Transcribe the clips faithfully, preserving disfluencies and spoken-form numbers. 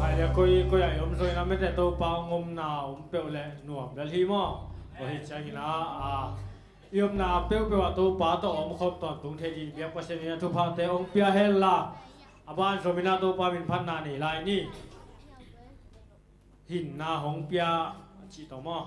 Ai le koi koi ah i om zongin a mete Topa hong omna om peuh le nuam lel hi maw? Aw hi ciangin a, a, i omna peuhpeuh ah Topa tawh a omkhawm tawntung thei ding biak Pasian in a thuphate hong pia hen la, a ban zomin a Topa min phatna nei lai ni. Hinna hong pia a cih tawh maw?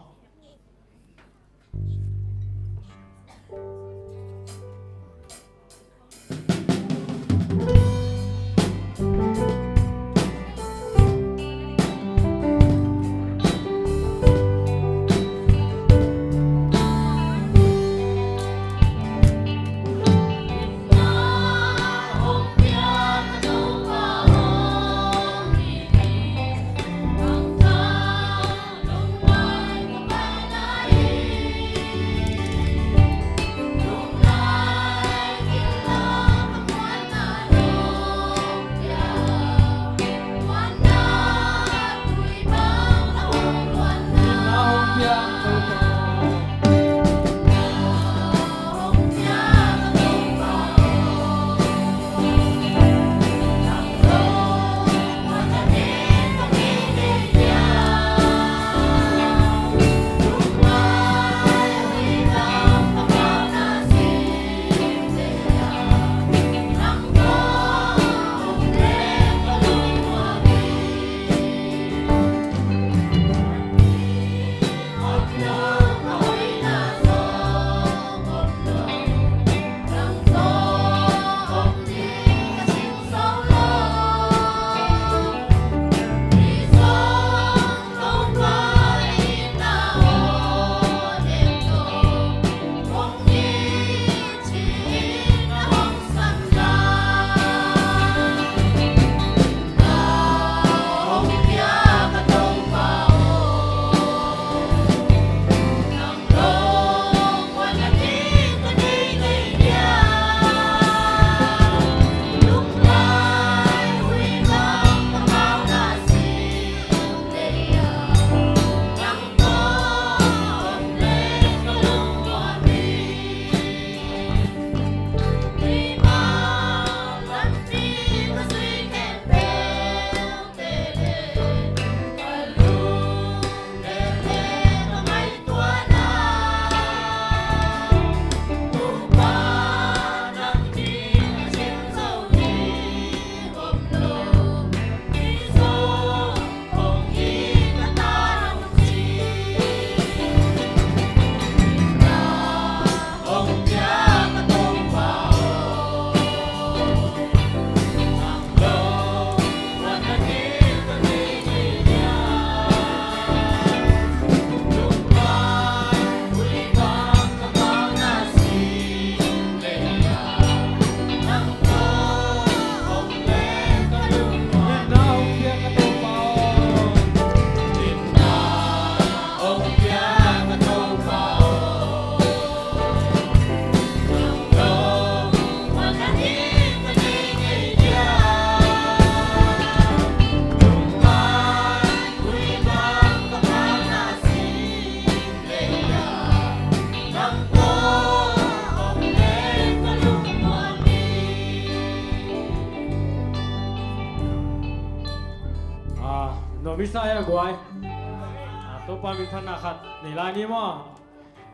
Nuam i sa hia guai? A, Topa min phatna khat nei lai ni maw?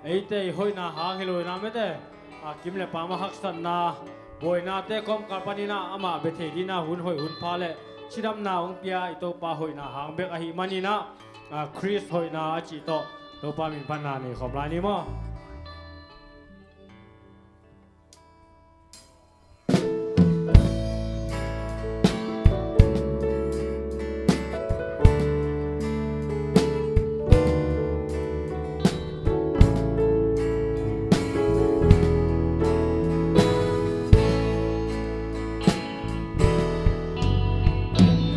Eite i hoihna hang hi lo hi na mete. A, kim le pam a haksatna, buainate kawmkal panin ah amah bia thei dingin ah hun hoih hun pha le cidamna hong pia i Topa hoihna hang bek ahih manin ah, a, Khrist hoihna a cih tawh Topa min phatna nei khawm lai ni maw?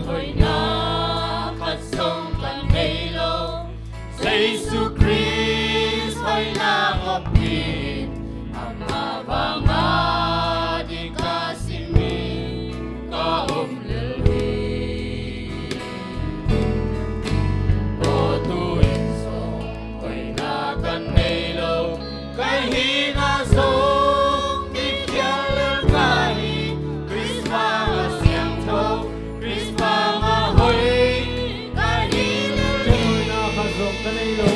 Hoihna khat zong kan nei lo, Jesu Khrist hoihna ngawpin, amah vanga ding ka simin ka om lel hi. Aw, tu-in zong hoihna kan nei lo, ka hihna zong kikhial lel ka hi. Khrist vanga siangtho, Khrist vanga hoih ka hi lel hi. Hoihna khat zong ka nei lo.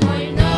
Hoihna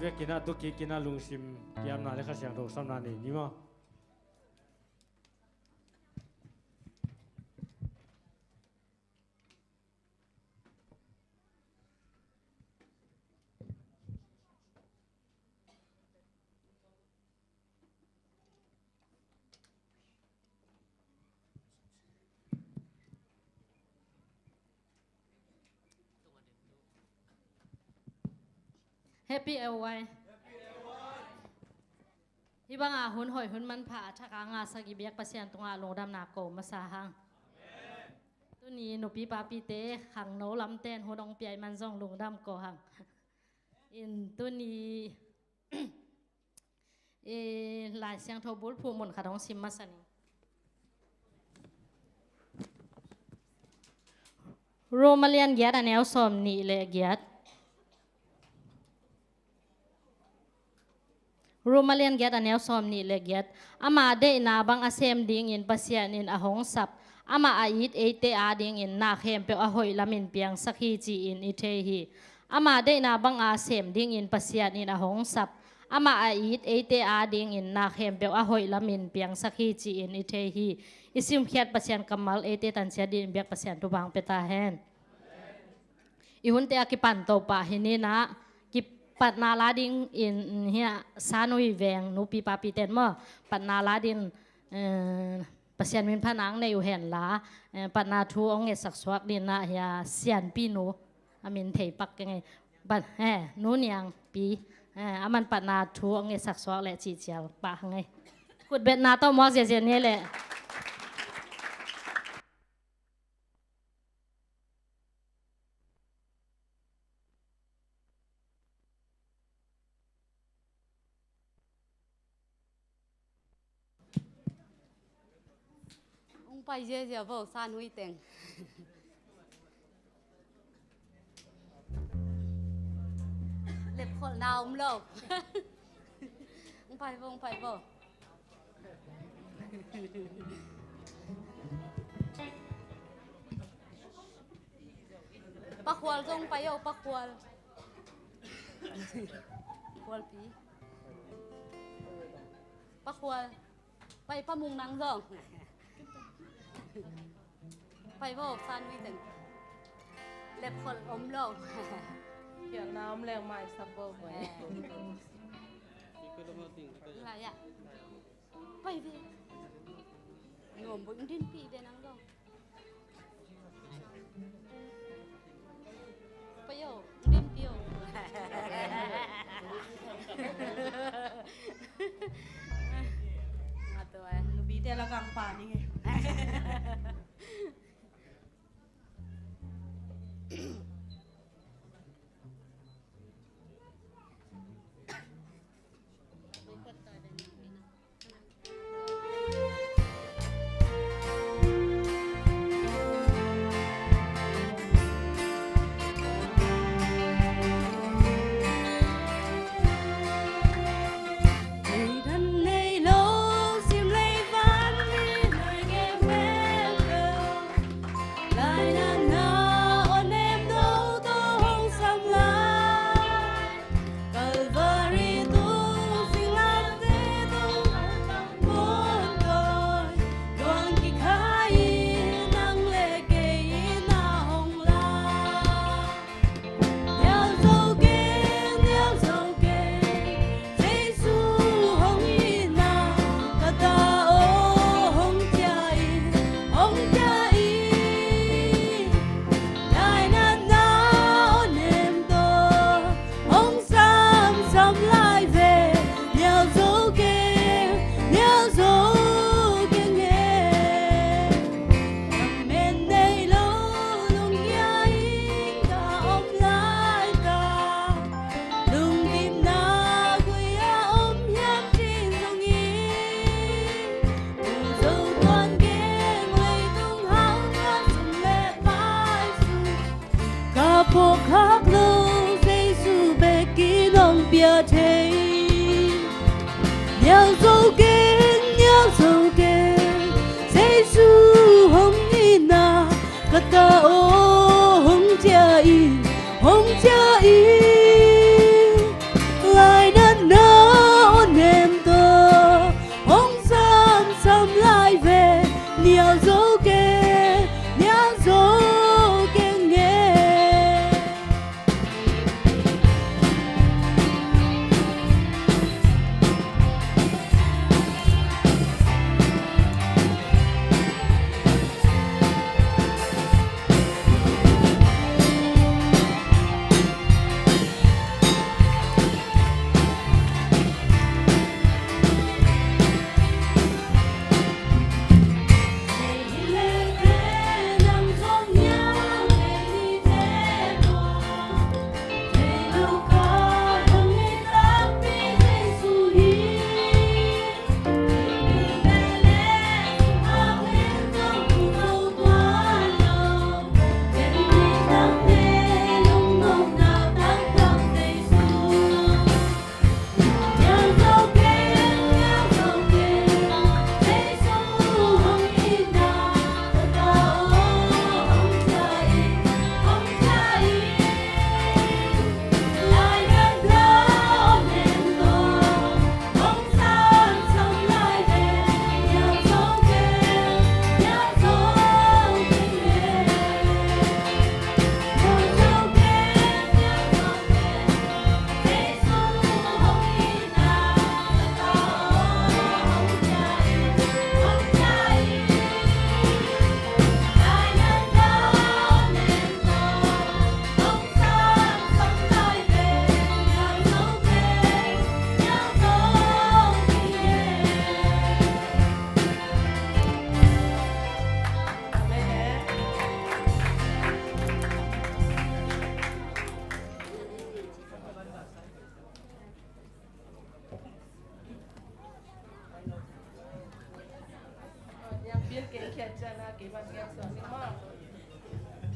Biakinn ah tu kik in ah lungsim kiamna le Kha Siangtho samna nei ni maw? Happy L Y. Hih banga hun hoih hun manpha a thak a ngahsak i biak Pasian tungah lungdamna ko masa hang. Tuni nupi papite khangno lamten hun hong pia i man zong lungdam ko hang. In tuni i Lai Siangtho bulphuh mun khat hong sim masa ning. Rom a lian giat a neu sawm nih le giat. Rom a lian giat a neu sawm nih le giat. Ama deihna bang a sem dingin Pasian in a hong sap, amah a it eite adingin na khempeuh a hoih lamin piangsak hi ci-in i thei hi. Ama deihna banga sem dingin Pasian in a hong sap, amah a it eite adingin na khempeuh a hoih lamin piangsak hi ci-in i thei hi. I simkhiat Pasian kammal eite tanciat dingin biak Pasian thupha hong pia ta hen. I hunte a kipan to pah hi ni in ah, kipatna la dingin hiah Sanui veng nupi papiten maw, patna la dingin, eh, Pasian min phatna hong nei uh hen la, eh, patna thu hong ngetsak suak dingin ah hiah Sianpi nu a min thei pak keng ei. Ban, eh, Nu Niang Pi, eh, aman patna thu hong ngetsak suak leh cihcial pah hang ei. Khutbetna tawh muak ziazia ni leh. Hong pai ziazia vo, Sanhui teng. Lepkholhna om lo. Hong pai vo, hong pai vo. Pa Khual zong pai o, Pa Khual. Khualpi. Pa Khual. Pai Pa Mung nang zong. Pai vo, Sanhui teng. Lepkholh om lo. Khialhna om leng maisak vo pai. Eh. Lai ah. Pai ve. Nuam buk, dinpih ve nang zong. Pai o, dinpih o. Nga tua. Nupite la kang pa ni nge. Kalvari tung singlamteh tung muantawi luang kikhai in nang le kei in na hong la. Nial zo kei, nial zo kei, Jesu hong itna ka ta aw hong cia in, hong cia in. Lainatna aw nem tawh hong samsam lai ve. Nial zo keng, nial zo keng e. Lamen nei lo lungkia in ka om lai ta. Lungkimna koi ah om hiam cih zongin, Zotuan geng leitung hauhna sung le pai sung ka phawk khak lo, Jesu bekin hong pia thei. Nial zo keng, nial zo keng, Jesu hong itna ka ta aw hong cia in, hong cia in. Lai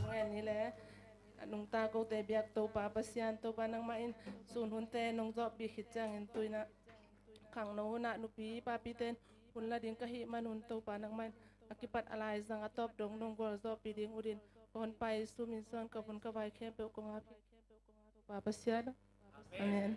Ngen ni le a nungta kote biak Topa Pasian, Topa nangmah in sun hunte nong zawhpih khit ciangin tu-in ah khangno hunah nupi papite in hun la ding ka hih manun Topa nangmah in a kipat a laizang a tawp dong nong gualzawhpih ding utin ka honpa Jesu min suang ka hun ka vai khempeuh kong ap hi. Topa Pasian. Amen.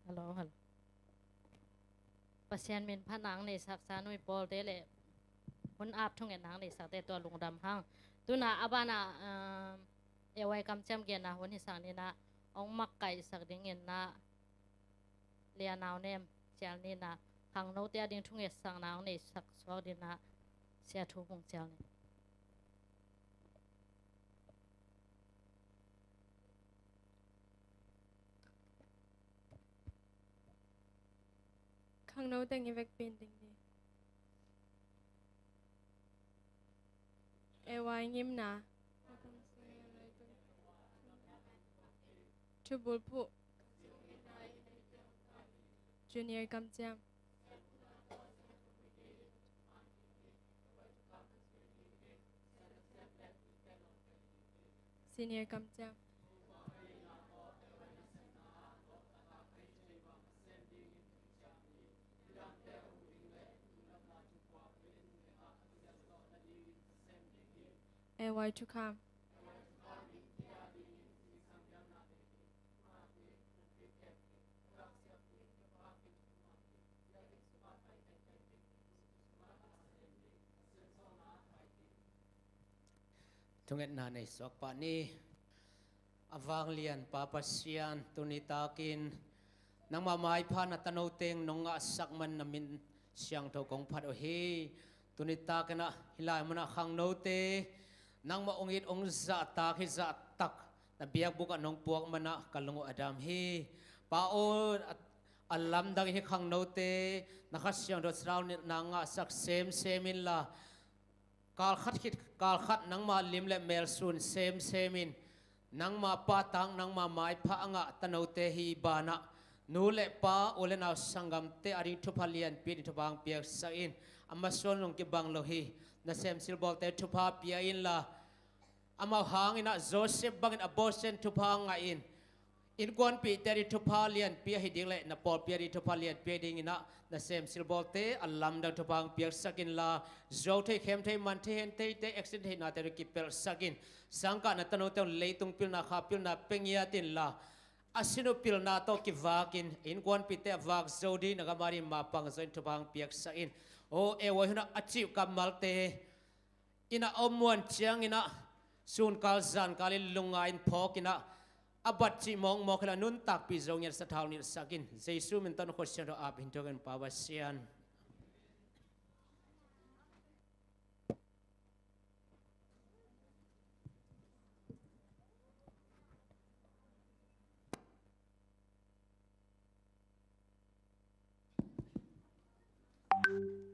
Hello, hello. Pasian min phatna ang neihsak sa nui pawlte le hun ap thungetna ang neihsakte tua lungdam hang. Tuna a banah, um, A Y kamciam genna hun hisak ninah ong makkaihsak dingin ah Lianau Nem cial ninah khangnote a ding thungetsakna ong neihsak suak dinah Sia Thu Mung cial ni. Khangno teng i vekpi in ding ni. A Y ngimna. Thubulphuh. Junior kamciam. Senior kamciam. A Y thukham. Thungetna nei suak pah ni. A vanglian Pa Pasian, tuni takin nangmah maipha na tano teng nong ngahsak man na min siangtho kong phat uh hi. Tuni takin ah hih lai munah khangnote nangmah ong it ong zahtak hi, zahtak na biakbuk ah nong puak manah ka lung uh a dam hi. Pa aw, a, a lamdang hi khangnote na Kha Siangtho sathau nilhna ngahsak semsem inla, kalkhat khit kalkhat nangma lim le mel sun semsem in, nangma pahtak, nangma maipha a ngah tanote hi banah nu le pa, u le nau, sanggamte a ding thupha lianpi ding thupha hong piaksak in. A masuan zong kibang lo hi. Nasem silbawlte thupha pia inla, amau hangin ah Joseph bangin abortion thupha ngah in, innkuanpihte a ding thupha lianpi ahi ding le na pawlpi a ding thupha lianpi ahi dingin ah nasem silbawlte a lamdang thupha hong piaksak inla, zuau thei, khem thei, man thei, hen theite, accident theinate ding kipelhsak in. Sangkah na tanote hong leitung pilna, kha pilna pia ngiat inla, a sin uh pilna tawh kivakin innkuanpihte a vak zo ding, na gam a ding mapang zo in thupha hong piaksak in. Aw, A Y hunah a cih kammalte in ah a om muan ciangin ah sunkal zankal in lungngai in phawk in ah a bat cih mawkmawk hi lo, a nuntakpih zo ngiat sathau nilhsak in. Jesu min tawh na khut siangtho ap hi, thugen Pa Pasian.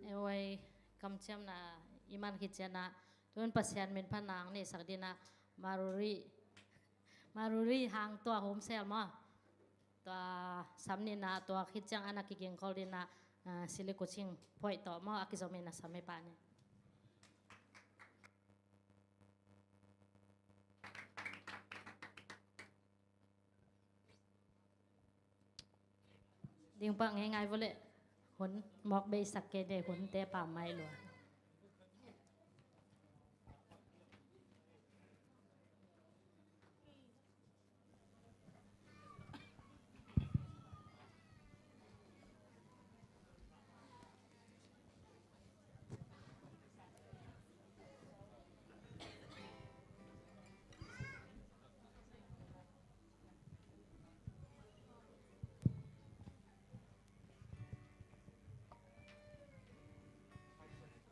A Y kamciamna i man khit ciangin ah tun Pasian min phatna ang neihsak dingin ah Maruri, Maruri Hang Tua Hum Sel maw? Tua sam ni in ah, tua khit ciang a na kigingkol dingin ah, ah, Sili Kuching Phoih tawh maw, a kizom in a sam hi pah ni. Ding pah ngeingai vua leh, hun mawk beisak kei dei, hunte pam mai lua.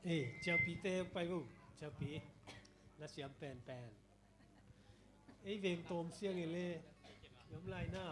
Eh, ciangpite pai mu, ciangpi. Na siam penpen. Ei veng tawm siang e le. Yom lai na.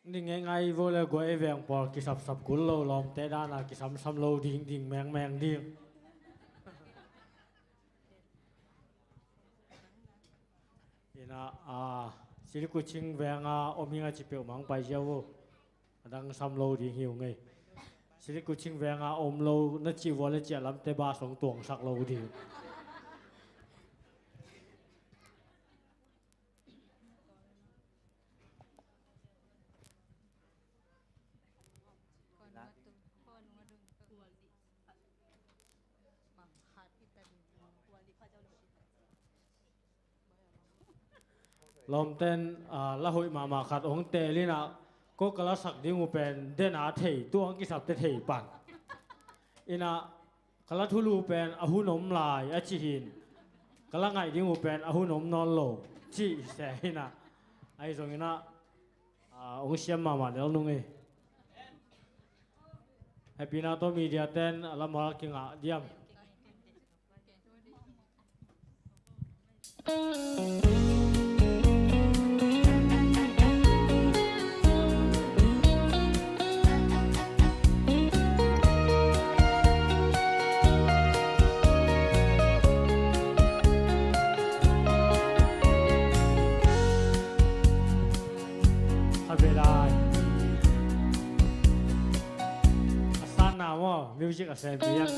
Ning ngeingai vo le guai veng pawl kisapsap kul lo, lawmte dana kisamsam lo ding, ding mengmeng ding. Ina, a, Sili Kuching venga om hing a ci peuhmah hong pai ziau vo. A dang sam lo ding hi ung ei. Sili Kuching venga om lo na cih vua le ciah lamte bus hong tuangsak lo ding. Lawmten, a, la hoih mahmah khat hong teel ina, ko ka la sak ding uh pen dena thei, tu ang kisapte thei pan. Ina, ka la thulu pen a hun om lai a ci hin, ka la ngaih ding uh pen a hun om nawn lo cih se ina. Ahi zong ina, a, hong siam mahmah lel nung ei. Happy na tawh media ten a la mal kingah diam. Khat vei lai. A sanna maw, music a sem piang.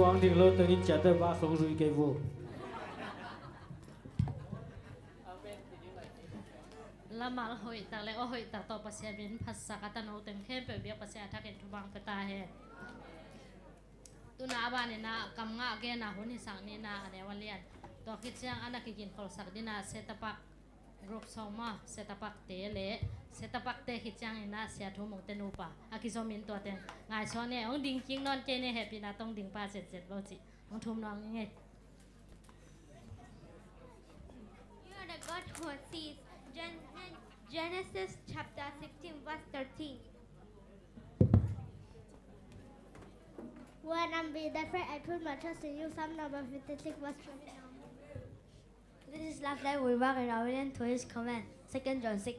Kuang ding lo tengin ciate ba song zui kei vo. Lamal hoih tak le aw hoih tak tawh Pasian min phatsak a tano teng khempeuh biak Pasian a thakin thumang pia ta hen. Tuna a banin ah kam ngah gen a hun hisak ni na a neu a lian. Tua khit ciang a na kigingkholsak dina Setapak group sawm a, Setapakte le Setapakte khit ciangin ah Sia Thu Mungte nupa a kizomin tuate ngaisuak ni. Hong ding kik nawn kei ni, hehpihna tawh hong ding pa zetzet lo cih hong thum nuam ing ei. You are the God who sees. Gen- Genesis chapter sixteen, verse thirteen. When I'm with the friend, I put my trust in you. Psalm number fifty-six, verse twenty-nine. This is love that we walk in obedience to his command. Second John six.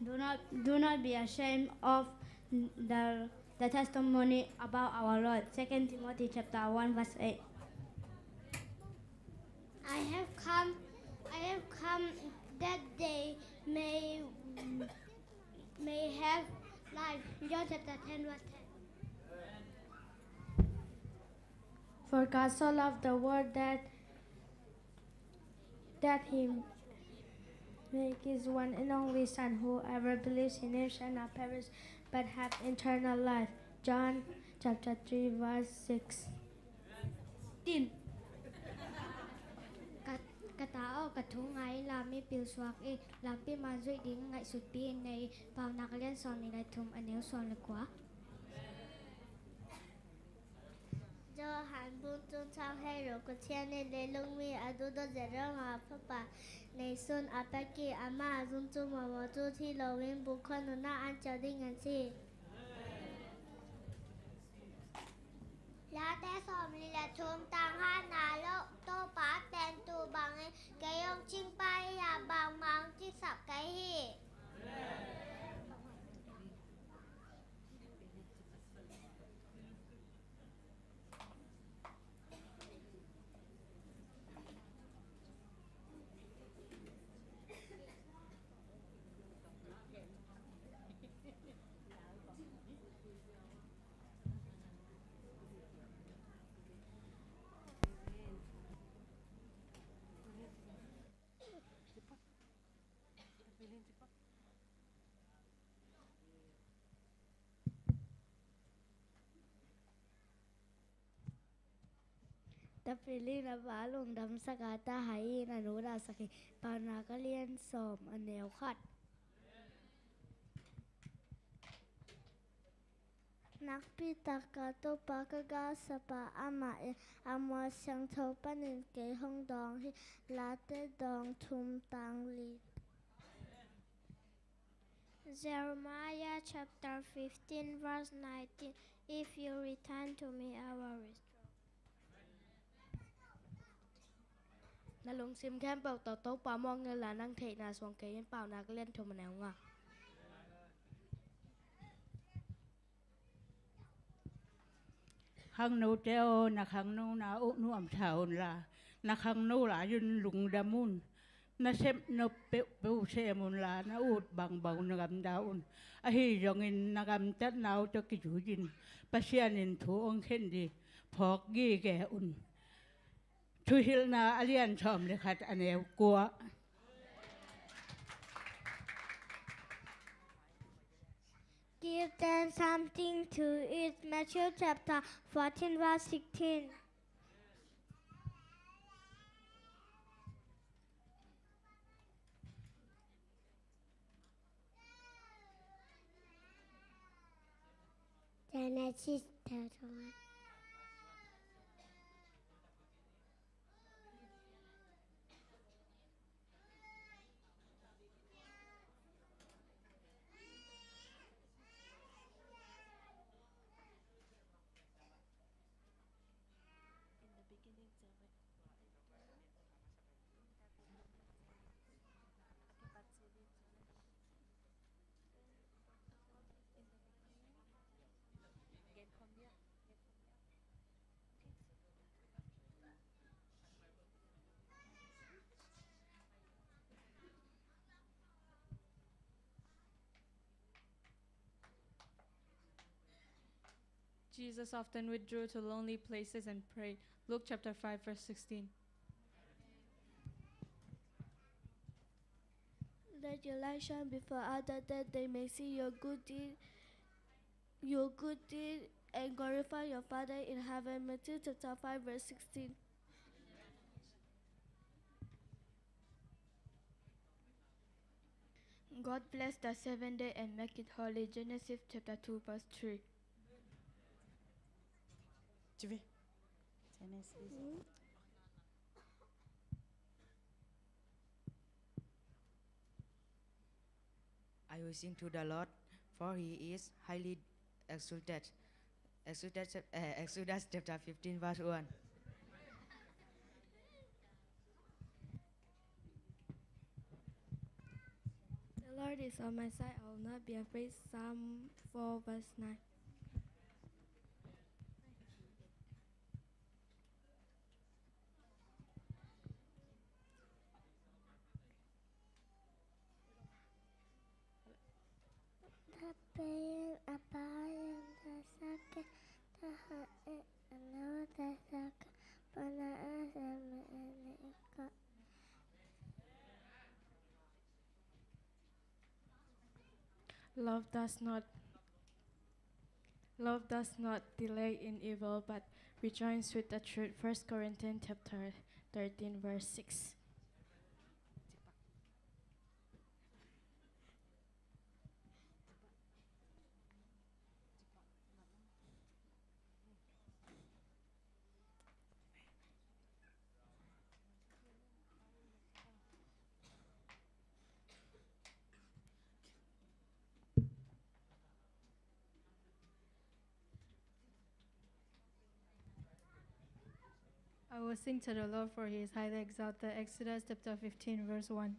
Do not, do not be ashamed of the, the testimony about our Lord. Second Timothy chapter one, verse eight. I have come, I have come that they may, may have life. John chapter ten, verse ten. For God so loved the world that that he make his one and only Son. Whoever believes in him shall not perish but have eternal life. John chapter three, verse sixteen. Ka, ka ta aw, ka thu ngai in la, mi pilsuak in, lampi man zuih ding ngaihsutpi in nei. Paunak lian sawm nih le thum, a neu sawm le kua. Johan bung thum, chang hei lo. Pathian in leilung mi a duhdawt zia dong a Fapa neisun a pia kik, amah a zum tu mawhmawh tu thi loin bukhua nunah an ciah ding a ci. Late sawmli le thum, tang hana lo. Topa pen tu bangin kei hong cingpa hi a, bangmah hong cisak kei hi. Tapili na va lungdamsak a, ta hai in a nu dahsak hi. Paunak a lian sawm, a neu khat. Nakpi taka Topa ka galsapa amah in a mual siangtho panin kei hong dawng hi. Late dawng thum, tang li. Jeremiah chapter fifteen, verse nineteen. If you return to me, I will restore. Na lungsim khempeuh tawh Topa muang inla, nang theihna suang kei in. Paunak lian thum, a neu nga. Khangnote aw, na khangno na uh nuamsa unla, na khangno lai-un lungdam un. Na sepnop peuhpeuh sem unla, na ut bangbang na gamta un. Ahi zongin na gamtatna uh tawh kizui-in Pasian in thu hong khen ding phawk gige un. Thuhilhna a lian sawm le khat, a neu kua. Give them something to eat. Matthew chapter fourteen, verse sixteen. Genesis chapter one. In the beginning, there were, in the beginning, Jesus often withdrew to lonely places and prayed. Luke chapter five, verse sixteen. Let your light shine before others, that they may see your good deed, your good deed, and glorify your Father in heaven. Matthew chapter five, verse sixteen. God bless the seventh day and make it holy. Genesis chapter two, verse three. Genesis. I will sing to the Lord, for he is highly exalted. Exodus, chap- eh, Exodus chapter fifteen, verse one. The Lord is on my side, I will not be afraid. Psalm four, verse nine. Love does not, love does not delay in evil, but rejoice with the truth. First Corinthians chapter thirteen, verse six. I will sing to the Lord, for he is highly exalted. Exodus chapter fifteen, verse one.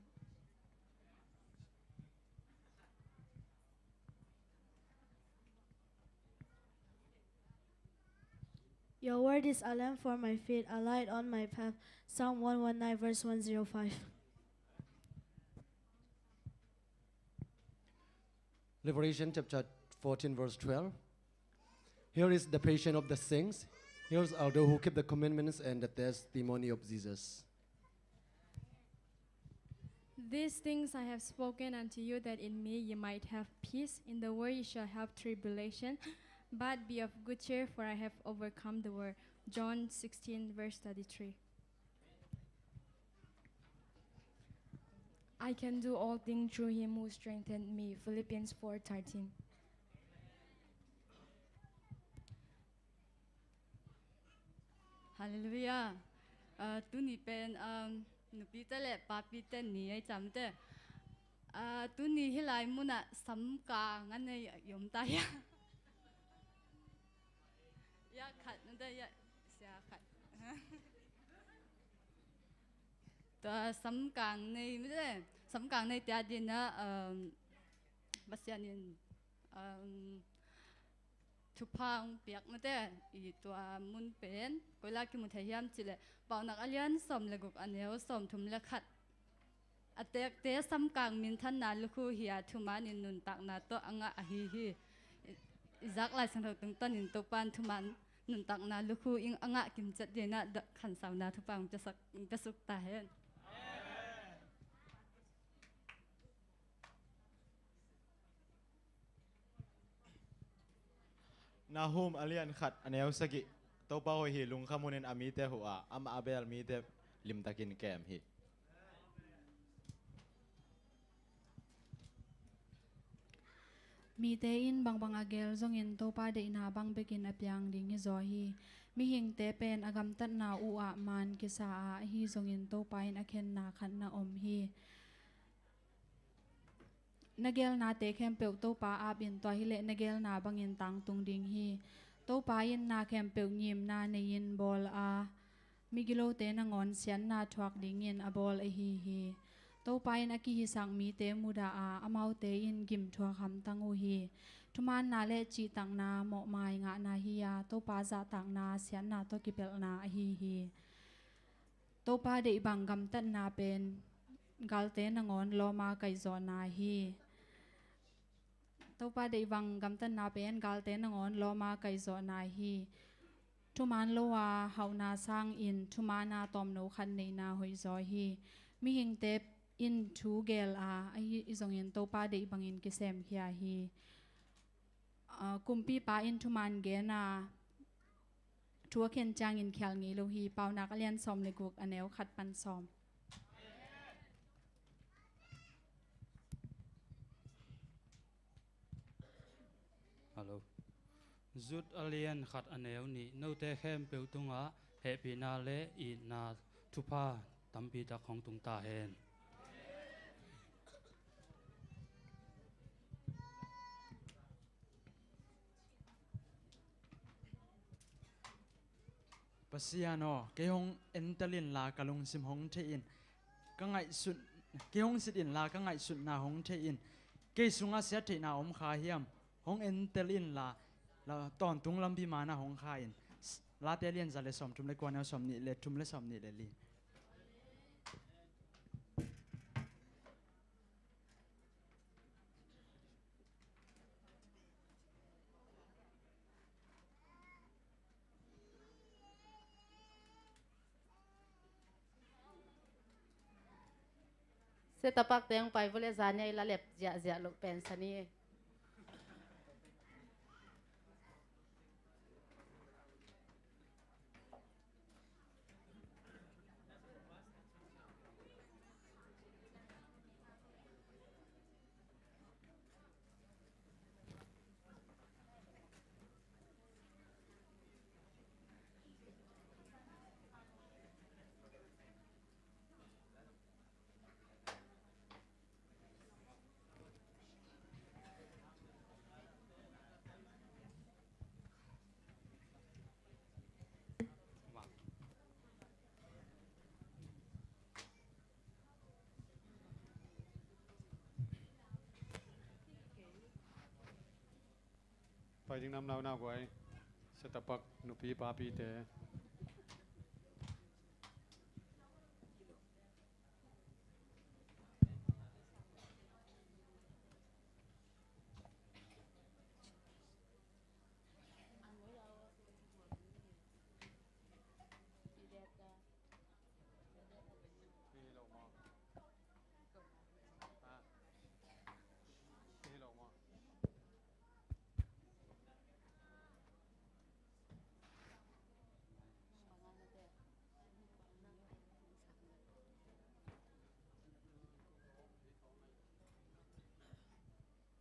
Your word is a lamp for my feet, a light on my path. Psalm one one nine, verse one zero five. Revelation chapter fourteen, verse twelve. Here is the patience of the saints. Here's all those who keep the commandments and the testimony of Jesus. These things I have spoken unto you, that in me ye might have peace. In the world ye shall have tribulation, but be of good cheer, for I have overcome the world. John sixteen, verse thirty-three. I can do all things through him who strengthened me. Philippians four thirteen. Halleluiah. Ah, tuni pen, um, nupite le papite ni ai ciamteh. Ah, tuni hih lai munah samkang a nei i om ta hia? Ia khat nute, ia sia khat. Tua samkang nei mite, samkang neite a dingin ah, um, Pasian in, um, thupha hong piak mite, i tua mun pen koi lai kimu thei hiam cih leh Paunak a lian sawm le guk, a neu sawmthum le khat. A tekte samkang minthanna lukhu hi a, thumanin nuntakna tawh a ngah ahi hi. I, i zak Lai Siangtho tungtawnin Topa'n thuman nuntakna lukhu in a ngah kimciat dingin ah khansauna thupha hong piasak, hong piasuk ta hen. Nahum a lian khat, a neu sagih. Topa hoih hi, lungkham hunin a mite huh a, amah a beel mite limtakin kem hi. Mite in bangbang a geel zongin Topa deihna bang bekin a piang ding hizaw hi. Mihingte pen a gamtatna uh ah man kisa a, ahi zongin Topa in a khenna khat na om hi. Na geelnate khempeuh Topa apin, tua hileh na geelna bangin tangtung ding hi. Topa in na khempeuh ngimna nei-in bawl a, migilote nangawn siatna thuak dingin a bawl ahi hi. Topa in a kihisak mite mudah a, amaute in gimthuak hamtang uh hi. Thumaanna le cihtakna mawhmai ngahna hi a, Topa zahtakna siatna tawh kipelhna ahi hi. Topa deih bang gamtatna pen galte nangawn lawma kaihzawhna hi. Topa deih bang gamtatna pen galte nangawn lawma kaihzawhna hi. Thuman lo a hauhna sangin thuman a tawmno khat neihna hoihzaw hi. Mihingte in thu gel a, ahi zongin Topa deih bangin kisemkhia hi. Aa, kumpipa in thuman gen a, thu a khen ciangin khial ngei lo hi. Paunak a lian sawm le guk, a neu khat pan sawm. Hello. Jude a lian khat, a neu nih. Note khempeuh tungah hehpihna le itna thupha tampi tak hong tung ta hen. Pasian aw, kei hong entel inla ka lungsim hong thei in, ka ngaihsut, kei hong sit inla ka ngaihsutna hong thei in, kei sungah siattheihna om kha hiam, hong entel inla, la, tawntung lampi manah hong kha in. Late lian za le sawm thum le kua, neu sawm nih le thum le sawm nih le li. Setapak teng pai vua le, zania i la lep ziahziah loh pen sani. Pai ding nam lau nau guai, setapak nupi papite.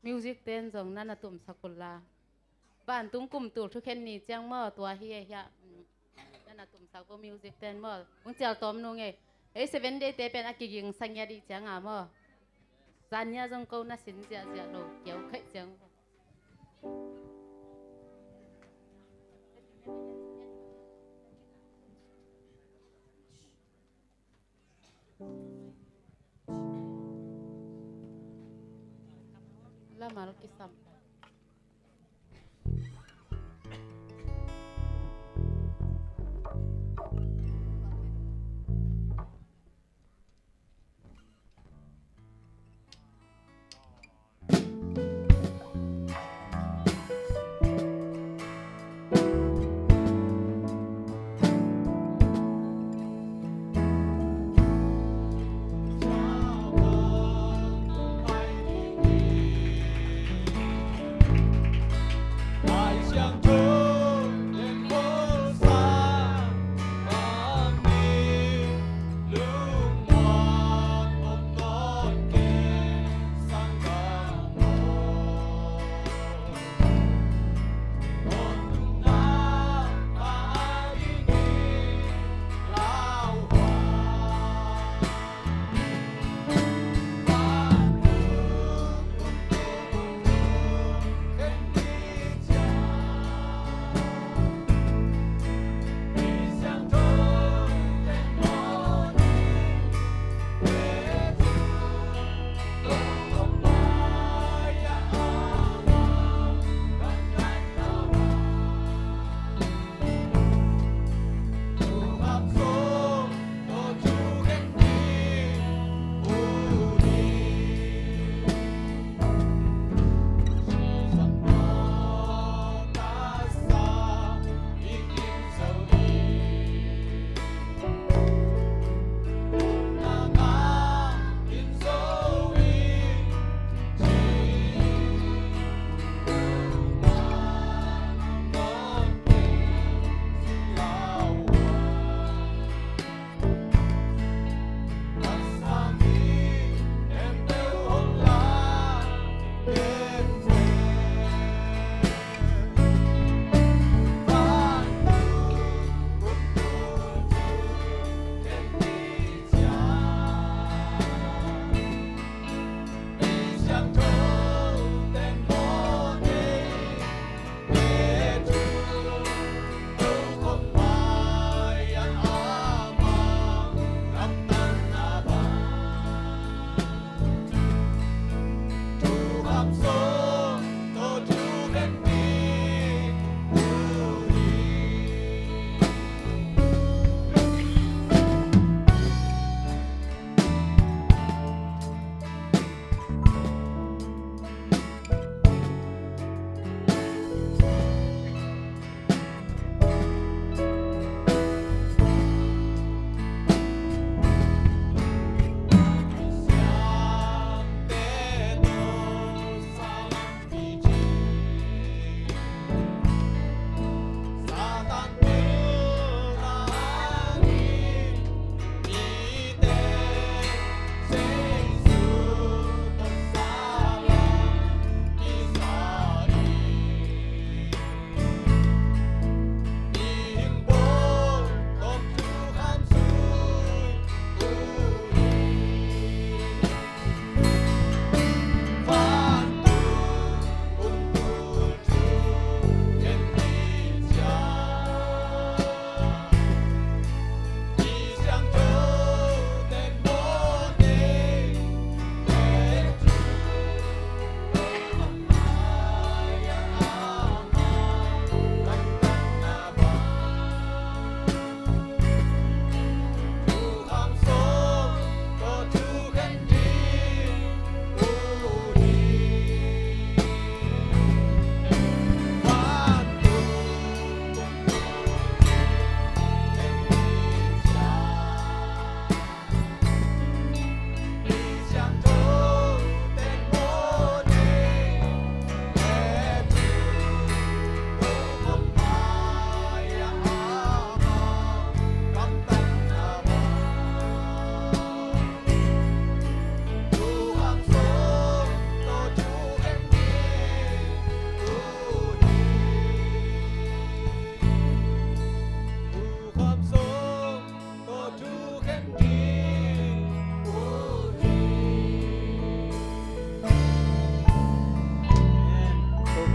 Music ten zong na na tumsak uh la. Vantung kum tul thukhen ni ciang maw, tua hi e hiah. Mm. Na na tumsak uh music ten maw. Hong cial tawm nung e. Ei Seven Day te pen a kiging sang ya dih ciang a maw. Zan ya zong ko na sin ziahziah lo kiau khaih ciang. Lamal kisam.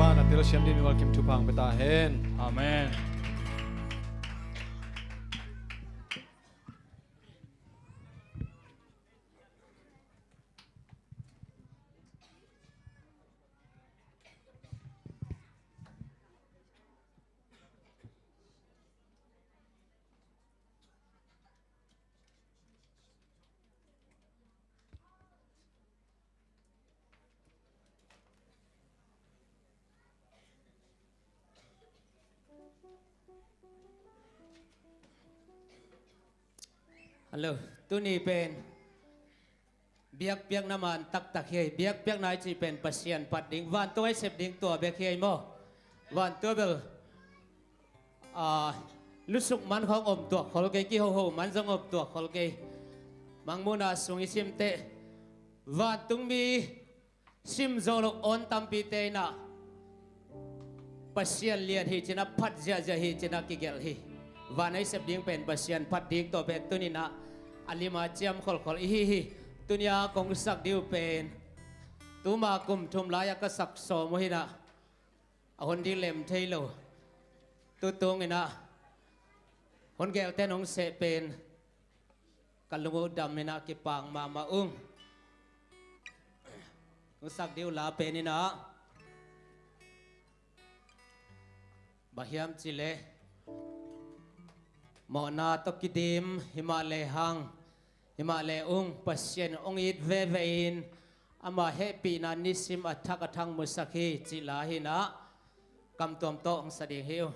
Na telsiam ding mi walkim thupha hong pia ta hen. Amen. Hello, tuni pen biakpiakna man taktak hi. Biakpiakna i cih pen Pasian phat ding, vantung a i sep ding tua bek hi maw. Vantung bel, ah, lusuk man khawng om tuak khol kei, kihoho man zong om tuak khol kei. Mangmuhna sung i simteh, vantungmi sim zo lo awn tampite in ah Pasian lian hi ci-in ah, phat ziahziah hi ci-in ah kigelh hi. Van a i sep ding pen Pasian phat ding tua pen tuni in ah a lim a ciam kholkhol i hi hi. Tuni a kong sak ding uh pen tuma kum thum lai-a ka sak sawm uh hi-in ah, a hun ding lem thei lo. Tutung in ah hun gelhte in hong seh pen ka lung uh dam in ah, kipak mahmah ung. Hong sak ding uh la pen in ah, bang hiam cih leh, mawhna tawh kidim, himahleh hang, himahleh ung, Pasian hong it veve in, ama hehpihna nisim a thak a thang musak hi cih la hi-in ah, kam tuam tawh hong sa ding hi uh.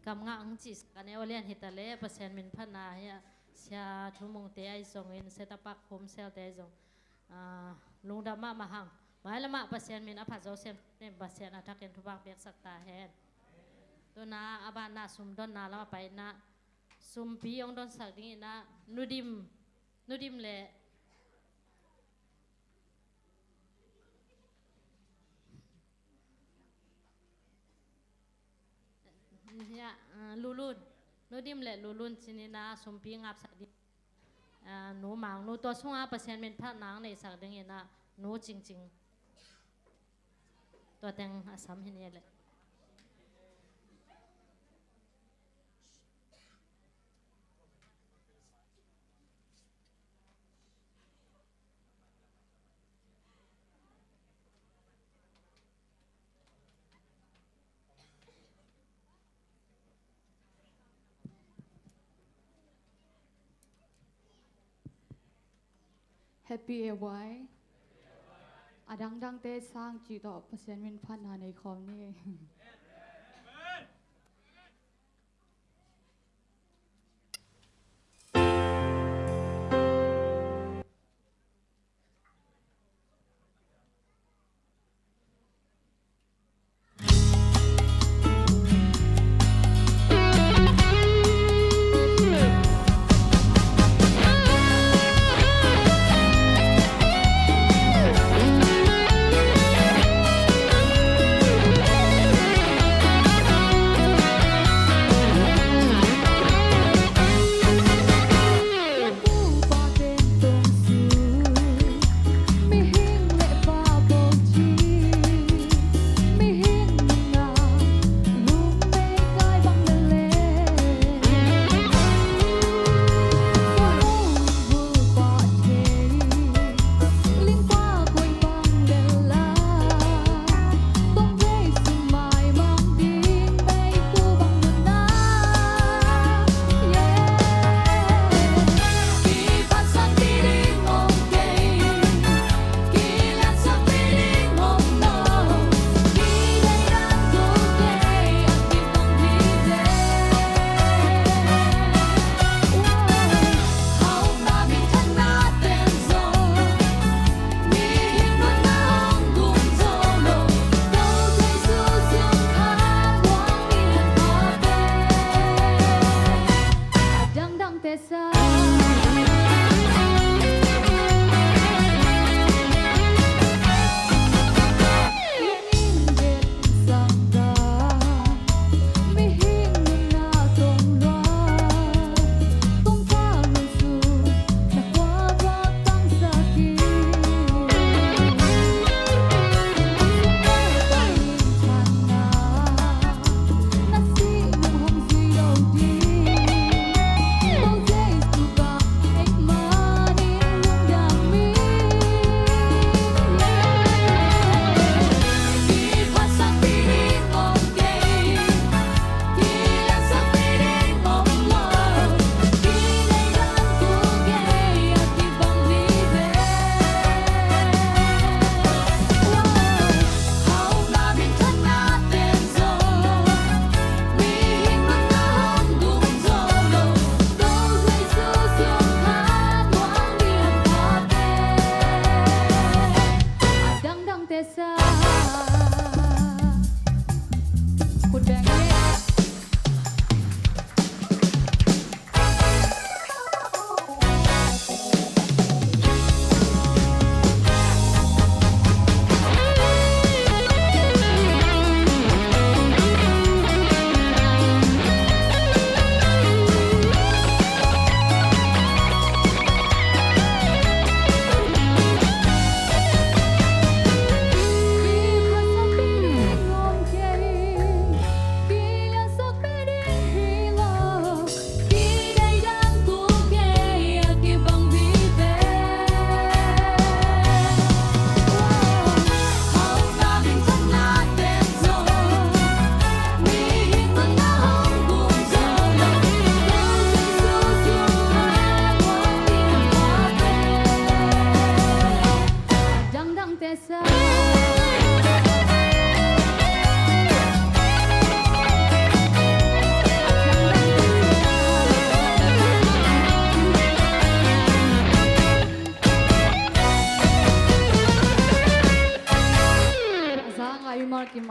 Kam ngah ang cih ka neu a lian hi ta leh, Pasian min phatna hi a, Sia Thu Mung te ahi zongin, Seta Pak Khum Sel te ahi zong, ah, lungdam mahmah hang. Mai lamah Pasian min a phat zo siam, Pasian a thakin thupha piaksak ta hen. Tu-in a banah sum donna lamah pai-in a, sumpi hong donsak dingin a, Nu Dim, Nu Dim le Hia, ah, Lulun. Nu Dim le Lulun cih in a sumpi ngapsak ding. Ah, Nu Mang, Nu tua sungah Pasian min phatna neihsak dingin a, Nu Cingcing. Tua teng a sam hi ni leh. Happy A Y. A dangdangte sang cih tawh Pasian min phatna nei khawm ni.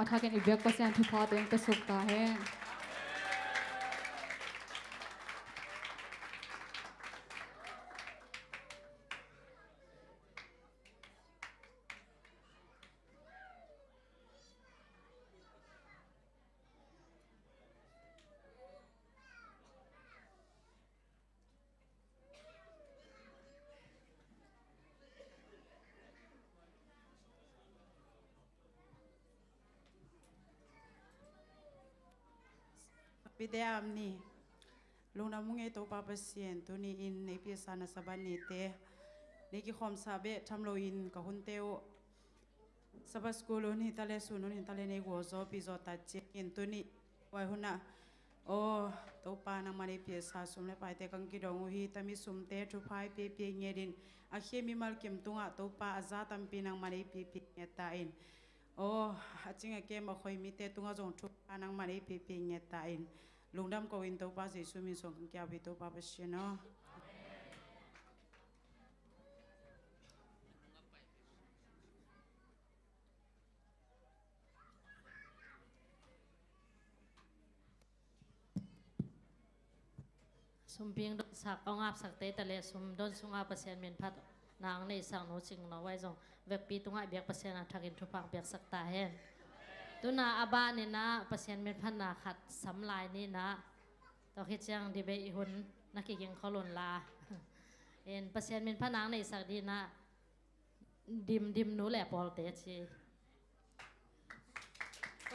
a thakin i biak Pasian thupha teng pe suk ta hen. Pite am ni. Lungdam ung ei Topa Pasian, tuni in nei piasa na Sabbath nite nei kikhawmsa beh tham loin ka hunte uh Sabbath school hun hi ta le, sun hun hi ta le, nei gualzawhpih zawh ta ciangin tuni huai hunah, aw Topa, nangmah nei piasa sum le paite kang kidong uh hi. Tami sumte thupha i piapia ngetin a khia mimal kim tungah Topa, a za tampi nangmah nei piapia nget ta in. Aw, a cing a kem a khoi mite tungah zong thupha nangmah nei piapia nget ta in. Lungdam ko in Topa Jesu min suang kang kiau hi Topa Pasian aw. Sumping donsak, a ngapsak te ta le sum don sunga Pasian min phat nang neisak nu cing no vai zong vekpi tungah biak Pasian a thakin thupha biaksak ta hen. Tuna a ban inah Pasian min phat na khat sam lai ninah tawh khit ciang debate hun na kiging khol un la. In Pasian min phat nang neisak dinah Dim dim nu le pawlte ci.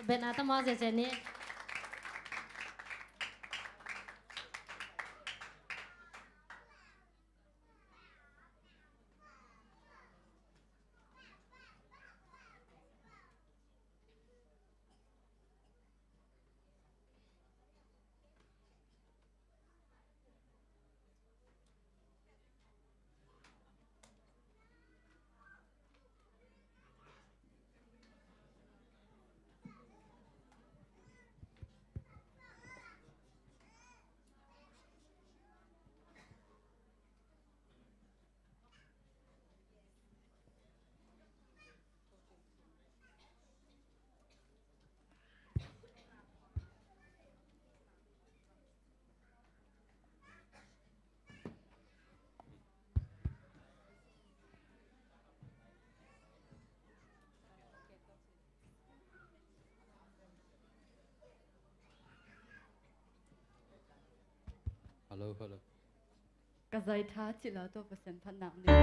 Bena tamaw zia zia ni. Hello, hello. Ka zaitha cila tawh Pasian phatnak nei.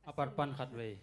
A parpan khat vei.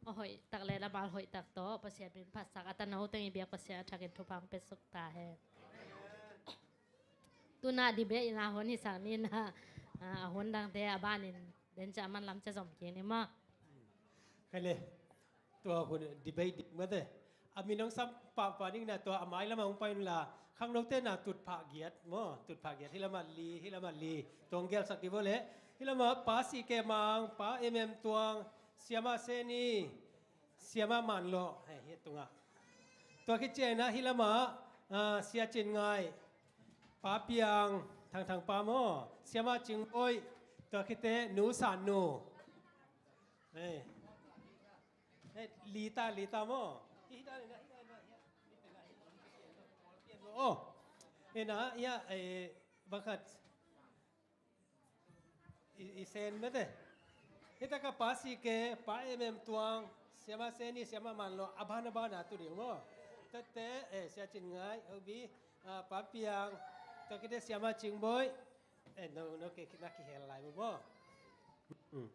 a hoih tak le lamal hoih tak tawh Pasian min phatsak a tano teng i biak Pasian a thakin thupha hong pia suk ta hen. Tuna debate in a hon hi sang ni na, a, a hon dangte a banin den ca man lam ca zom kik ni maw. Kha le, tua hun debate ding mate. A min hong sam pahpah ding na tua a mai lamah hong pai un la. Khangnote na tutphah giat maw, tutphah giat, hih lamah li, hih lamah li. Tua hong gelsak dih vo le. Hih lamah Pa C K Mang, Pa M M Tuang, Siama Seni, Siama Manlawh, hei, hih tungah. Tua khit ciangin ah hih lamah, ah, Sia Cin Ngai, Pa Piang, Thangthang Pa maw, Siama Cing Boih, tua khit teh Nu San Nu. Hei. Hei, Lita, Lita maw. Hih, hih dan, hih dan, hih dan, hih dan. Oh. Hei na, hih, eh, bang khat. I, i sen mate. Hih takah Pa C K, Pa M M Tuang, Siama Seni, Siama Manlawh, a ban a ban a tu ding maw. Tua khit teh, eh, Sia Cin Ngai, Hobi, ah, Pa Piang, tua khit teh Siama Cing Boih. Eh, no, no, ke, na kihel lai maw. Hmm.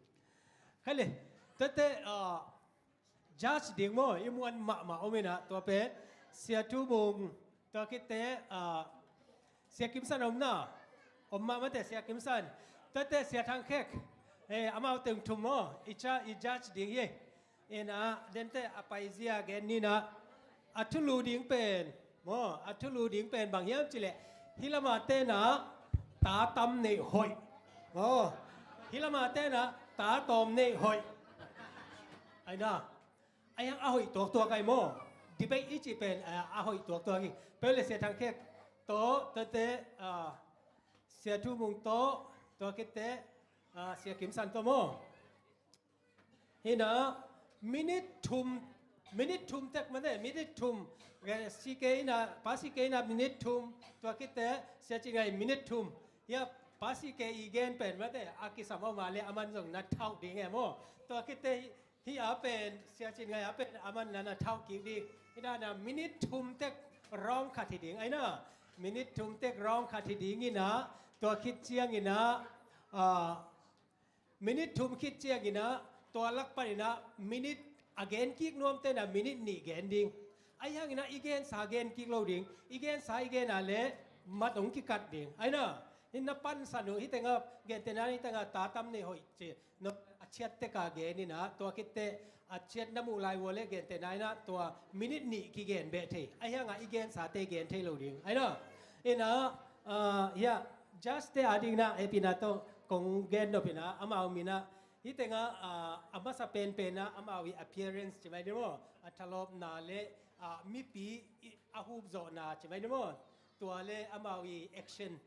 Kha le, tua khit teh, ah, judge ding maw, i muan mahmah om in ah, tua pen Sia Thu Mung, tua khit teh, ah, Sia Kim San om na, om mah mate Sia Kim San, tua khit teh Sia Thang Khek, eh, amau teng thum maw, i cha, i judge ding hi. In ah, den teh a paizia gen ni na, a thulu ding pen, maw, a thulu ding pen bang hiam cih leh, hih lamah teh na, ta tam neih hoih. Maw, hih lamah teh na, ta tawm neih hoih. Ai na, ai hang a hoih tuaktuak ai maw. Debate i cih pen, a, a hoih tuaktuak hi. Peuh le Sia Thang Khek tawh, tua khit teh, a, Sia Thu Mung tawh, tua khit teh, a, Sia Kim San tawh maw. Hi na, minute thum, minute thum tek mate, minute thum. Eh, C K in ah, Pa C K in ah minute thum, tua khit teh Sia Cin Ngai minute thum. Hia, Pa C K i gen pen mate, a kisam om a le aman zong na thauh ding e maw. Tua khit teh hih a pen, Sia Cin Ngai a pen aman na, na thauh kik ding. Hih dan a minute thum tek round khat hi ding. Ai na, minute thum tek round khat hi ding in ah, tua khit ciangin ah, ah, minute thum khit ciangin ah, tua lak panin ah, minute a gen kik nuam teh na minute nih gen ding. Ahi hangin ah, i gensa gen kik lo ding. I gensa i gen a le mat hong kikat ding. Ai na, hih na pansan uh, hih tengah gentehna, hih tengah ta tam neih hoih ci. No, a ciat tek a gen in ah, tua khit teh a ciat na muh lai uh a le gentehna in ah, tua minute nih kigen beh thei. Ahi hangah i gensa teh gen thei lo ding. Ai na, in ah, ah, hia, judge te a ding na, eh, pi na tawh kong gen nop in ah, amau min ah, hih tengah, ah, a masa penpen ah, amau i appearance ci mai ni maw, a thalawpna le, ah, mipi i, a hupzawhna ci mai ni maw, tua le amau i action,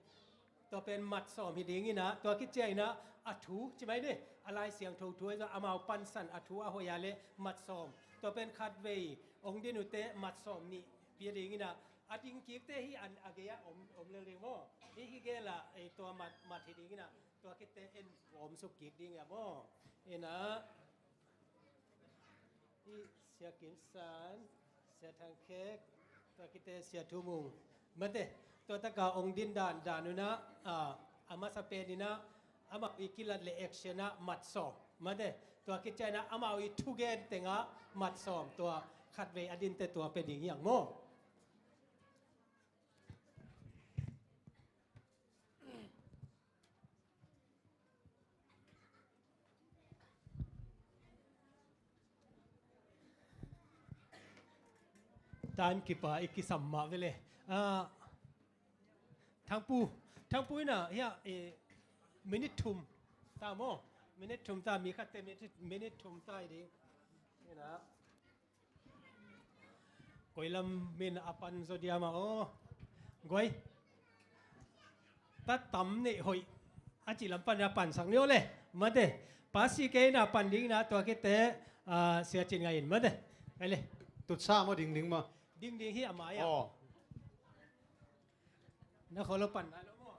tua pen mat sawm hi ding in ah, tua khit ciangin ah, a thu ci mai ni, a Lai Siangtho thu ahi zong amau pansan a thu a hoih a le mat sawm. Tua pen khatvei hong din uh teh mat sawm nih pia ding in ah, a ding kik teh hih an a gei ah om, om lel ding maw. Hih, hih gel ah, eh, tua mat, mat hi ding in ah, tua khit teh en om suk kik ding a maw. In ah, hih Sia Kim San, Sia Thang Khek, tua khit teh Sia Thu Mung. Mate, tua takah hong din dan, dan un ah, ah, a masa pen in ah, amau i kilat le action ah mat sawm. Mate, tua khit ciangin ah, amau i thugen tengah mat sawm, tua khatvei a din teh tua pia ding hi hang maw. Time keeper i kisam mah ve le. Ah, Thangpu, Thangpu in ah, hia, eh, minute thum ta maw. Minute thum ta, mi khat teh minute, minute thum ta hi ding. In ah. Koi lam min a pan zaw diam a aw. Guai. Ta tam neih hoih. A cih lam pan a pansak ni aw le. Mate. Pa C K in a pan ding in a tua khit teh, ah, Sia Cin Ngai in mate. Ai le. Tutsa maw ding ding maw? Ding ding hi a mai ah. Aw. Na kholo pan na lo maw.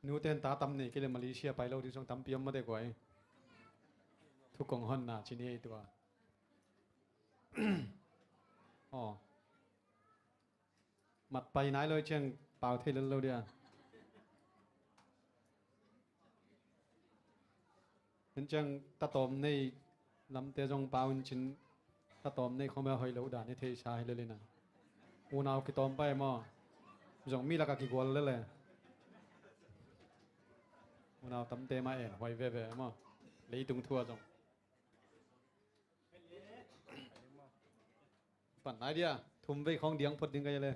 Nute in ta tam neih kei le Malaysia pai lo ding zong tampi om mate guai. Thu kong honna ci ni ei tua. Aw. Mat pai nai lo ciang pau thei lel lo dia. Hin ciang tatawm nei lamte zong pau in cin, tatawm nei khawng bia hoih loh dan i theihsa hi lel ina. Unau kitawm pai maw? Zong mi lakah kigual lel e. Unau tamte mah en huai veve maw? Leitung thu ah zong. Pan nai dia, thum vei khawng diang phot ding ka hi le.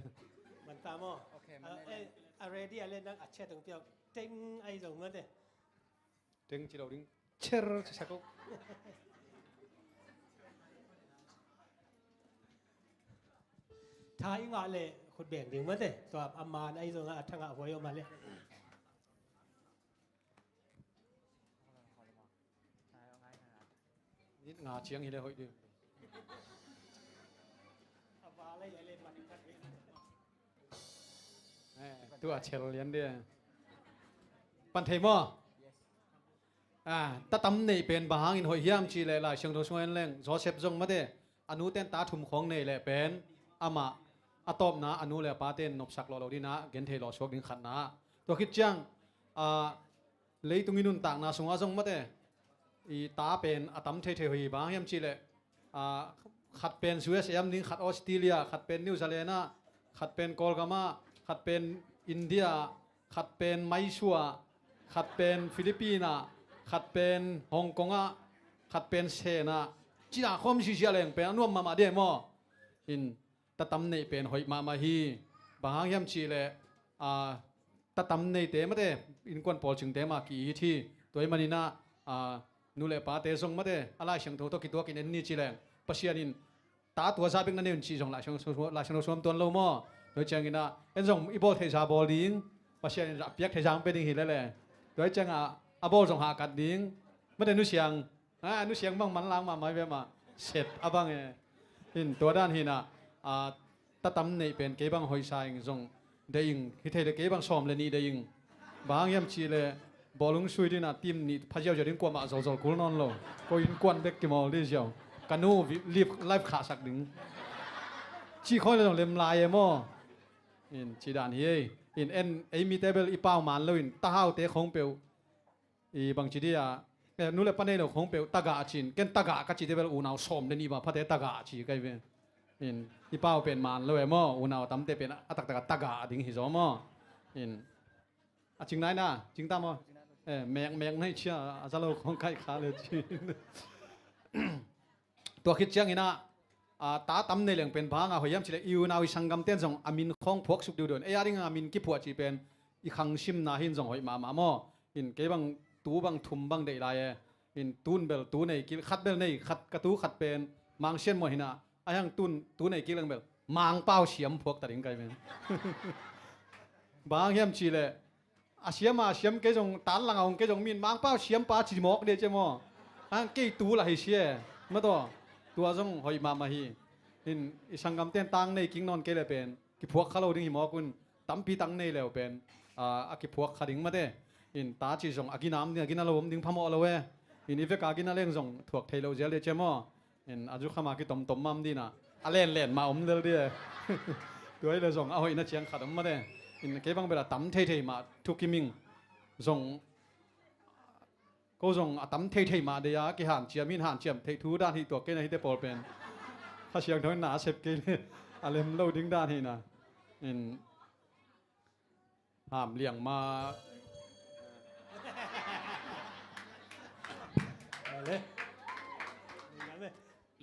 Man ta maw? Ok, man a, le. Eh, a ready a le nang a chet dong piau. Teng ai zong mate. Teng ci lo ding. Cher ci sak ko. Tha i ngah le khut beng ding mate. Tua a man ai zong a thangah huai om a le. Nit nga ciang hi le hoih ding. Eh, tu a chel lian dia. Pan thei maw? Ah, tatam neih pen bang hangin hoih hiam cih leh Lai Siangtho sungah en leng Joseph zong mate, a nu ten ta thum khawng nei leh pen amah a tawpna a nu le a pa ten nopsak lawh lo ding a, gen thei lawh suak ding khatna. Tua khit ciang, ah, leitung i nuntakna sungah zong mate, i ta pen a tam theithei hi. Bang hiam cih leh, ah, khat pen U S A om ding, khat Australia, khat pen New Zealand ah, khat pen Kawlgam ah, khat pen India ah, khat pen Mysore ah, khat pen Philippines ah, khat pen Hong Kong ah, khat pen Sen ah, cina khawm sisia leng pen a nuam mahmah dia maw? In tatam neih pen hoih mahmah hi. Bang hang hiam cih leh, ah, tatam neite mate innkuan pawlcingte mah ki-it hi. Tua ahih manin ah, ah, nu le pate zong mate a Lai Siangtho tawh kituakin en ni ci leng Pasian in ta tua zah bek na nei un cih zong Lai Siangtho, Lai Siangtho sungah om tuan lo maw? Tua ciangin ah en zong i bawl theih zah bawl ding, Pasian in a piak theih zah hong pia ding hi lele. Tua ciangin ah a bawl zong hahkat ding. Mate nu siang, a, nu siang bang manlang mahmah hi ve mah. Set a bang e. In tua dan hi in ah, a, tatam neih pen kei bang hoihsa ing zong deih ing, hi thei leh kei bang sawm le nih deih ing. Bang hang hiam cih leh bawlung sui ding a team nih pha ziauziau ding, kuamah zolzol kul nawn lo. Ko innkuan bek kimawl ding ziau. Ka nu vi-, live, live khahsak ding. Cih khawng le zong lem lai e maw? In cih dan hi ei. In en ei mite bel i pau man lo in, tahaute khawng peuh i bangci dia, eh, nu le pa nei lo khawng peuh tagah a cin, ken tagah ka cite bel unau sawm le nih bang phate tagah a ci kai ve. In i pau pen man lo e maw, unau a tamte pen a taktak a tagah a ding hi zaw maw? In a cing nai na, cing ta maw? Eh, mek mek nai cia, a za lo khawng kai kha le ci. Tua khit ciangin ah, a, ta tam nei leng pen bang a hoih hiam cih leh i unau i sanggamte'n zong a min khawng phuaksuk diudiu in, ei a ding a min kiphuah cih pen i khangsimna hi in zong hoih mahmah maw? In kei bang tu bang thum bang deih lai e. In tu'n bel tu nei kil, khat bel nei, khat ka tu khat pen Mang Sian Muan hi in ah, a hiang tu'n tu nei kil leng bel Mang Pau Siam phuak ta ding kai pen. Bang hiam cih leh a siam a siam kei zong, tan lang a hong kei zong min Mang Pau Siam pa ci mawk dia cia maw? Hang kei tu lah hi sia. Mataw, tua zong hoih mahmah hi. In i sanggamte'n tang nei king nawn kei le pen kiphuak kha lo ding hi mawk un, tampi tang nei leu pen, a, a kiphuak kha ding mate. In ta ci zong a gina om ding, a gina lo om ding phamawh lo e. In i vek a gina leng zong thuak thei lo zel dia cia maw? In a zukham a kitomtom mah om ding a, a lenlen mah om lel ding e. Tua hi leh zong a hoihna ciang khat om mate. In kei bang bel a tam theithei mah thukim ing zong, ko zong a tam theithei mah deih a kihanciam hi in, hanciam theih thu dan hi tuak kei na hite pawl pen. Kha Siangtho in na a sep kei le a lem lo ding dan hi na. In Ham liang ma.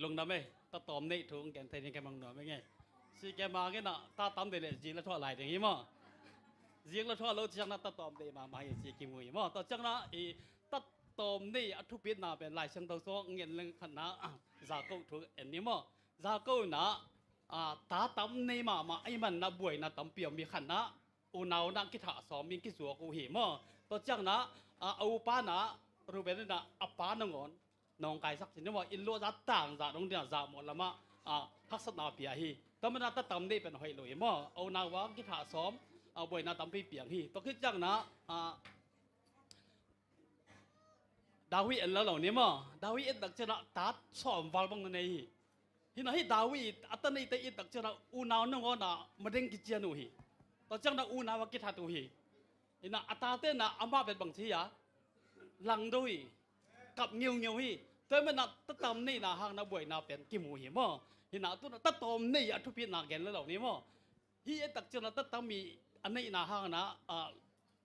Lungdam e, tatawm neih thu gen thei ding kei mang nuam e ngei. Si kei mang in ah, tatawm neih le zing la thuah lai ding hi maw? Zing la thuah lo ciang na tatawm neih mahmah hi ci kimu hi maw? Tua ciang na i tatawm neih a thupitna pen Lai Siangtho sung ngen leng khat na, ah, Jakob thu en ni maw? Jakob in ah, ah, tatawm neih mahmah ahih man na buaina tampi om hi khat na, unau na kithah sawm in kizuak uh hi maw? Tua ciang na, a, a upa na, Reuben in na, a pa nangawn nawngkaisak cin maw, inn luah zah tang zah dong ding a zahmawh lamah, a, haksatna pia hi. Tua man na tatawm neih pen hoih lo hi maw? A unau a kithah sawm, a, buaina tampi piang hi. Tua khit ciang na, a, David en lo lo ni maw? David en tak ciang na, ta sawm val bang na nei hi. Hinah hih David a ta neite i tak ciangah unau nangawnah madeng kician uh hi. Tua ciangah unau a kithat uh hi. Hinah a tate nah amah vet bang ci hi a, langdo hi. Kap ngeungeu hi. Tua hi manah tatam neihna hangna buaina pen kimu hi maw? Hinah tunah tatawm nei a thupitna gen le lo ni maw? Hih a tak ciangah tatam i a neihna hangna a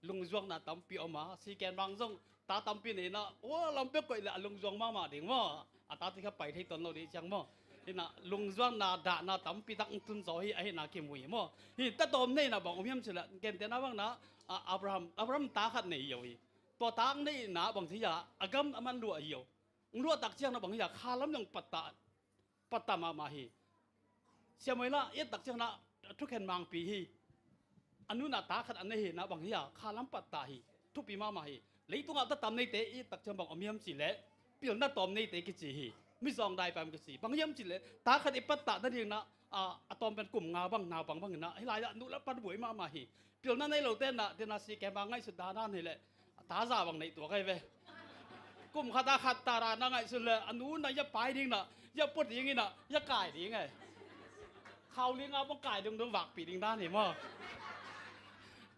lungzuakna tampi om a, si ken bang zong ta tampi neihna, ua lam pek koih le a lungzuak mahmah ding maw? A tate kha pai thei tuan lo dih ciang maw? Hinah lungzuakna dahna tampi tak tun zaw hi ahina kimu hi maw? Hi tatawm neihna bang om hiam cileh, gentehna bangna, a, Abraham, Abraham ta khat nei hi. Tua tak neihna bang hi a, a gam a man luah hi. Luah tak ciangna bang hi a, kha lam zong pattah, pattah mahmah hi. Siamoi lah i et tak ciangah thukhen mangpi hi. A nunah ta khat a nei hi nah bang hi a, kha lam pattah hi. Thupi mahmah hi. Leitungah tatam neite i et tak ciang bang om hiam cileh, pilna tawm neite kici hi. Mizawng daipa kici. Bang hiam cileh, ta khat i pattah nadingnah a, a tawm pen kum nga bang naupang bang hinah, hih lai-ah nu le pa buai mahmah hi. Pilna nei lote nah, tena si kem a ngaihsut danan hileh, a ta za bang neih tuak ahi ve. Kum khat a khat ta dana ngaihsun le a nu na ya pai ding nah, ya pua ding inah, ya kai ding e. Khau linga bang kai dungdung vakpih ding dan hi maw?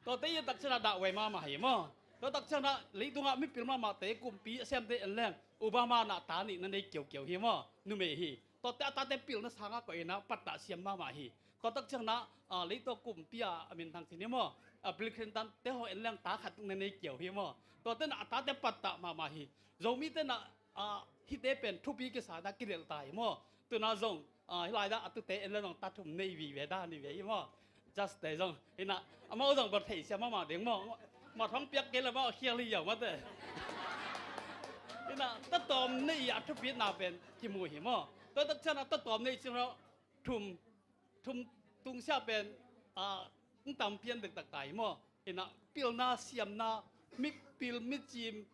Tuate i tak ciangah dah uai mahmah hi maw? Tua tak ciangah leitungah mipil mahmahte kumpi a siamte en leng Obama nah ta nih na nei kiaukiau hi maw? Numei hi. Tuate a tate pilna sangah koih inah pattah siam mahmah hi. Tua tak ciangah, a, leitawh kumpi a, a minthang ci ni maw? A, Bill Clinton te haw en leng ta khat na nei kiau hi maw? Tuate nah a tate pattah mahmah hi. Zomite nah, a, hihte pen thupi kisana kidelh ta hi maw? Tuna zong, a, hih lai-ah a tute en leng zong ta thum nei vive dan hi ve hi maw? Just te zong hinah amau zong bang theisiam mahmah ding maw? Mat hong piak kei le maw khial hi yau mate. Hinah tatawm nei a thupitna pen kimu hi maw? Tua tak ciangah tatawm nei ciangah thum, thum tungsia pen, a, ng tam pian dektak ta hi maw? Hinah pilna siamna, mipil micim,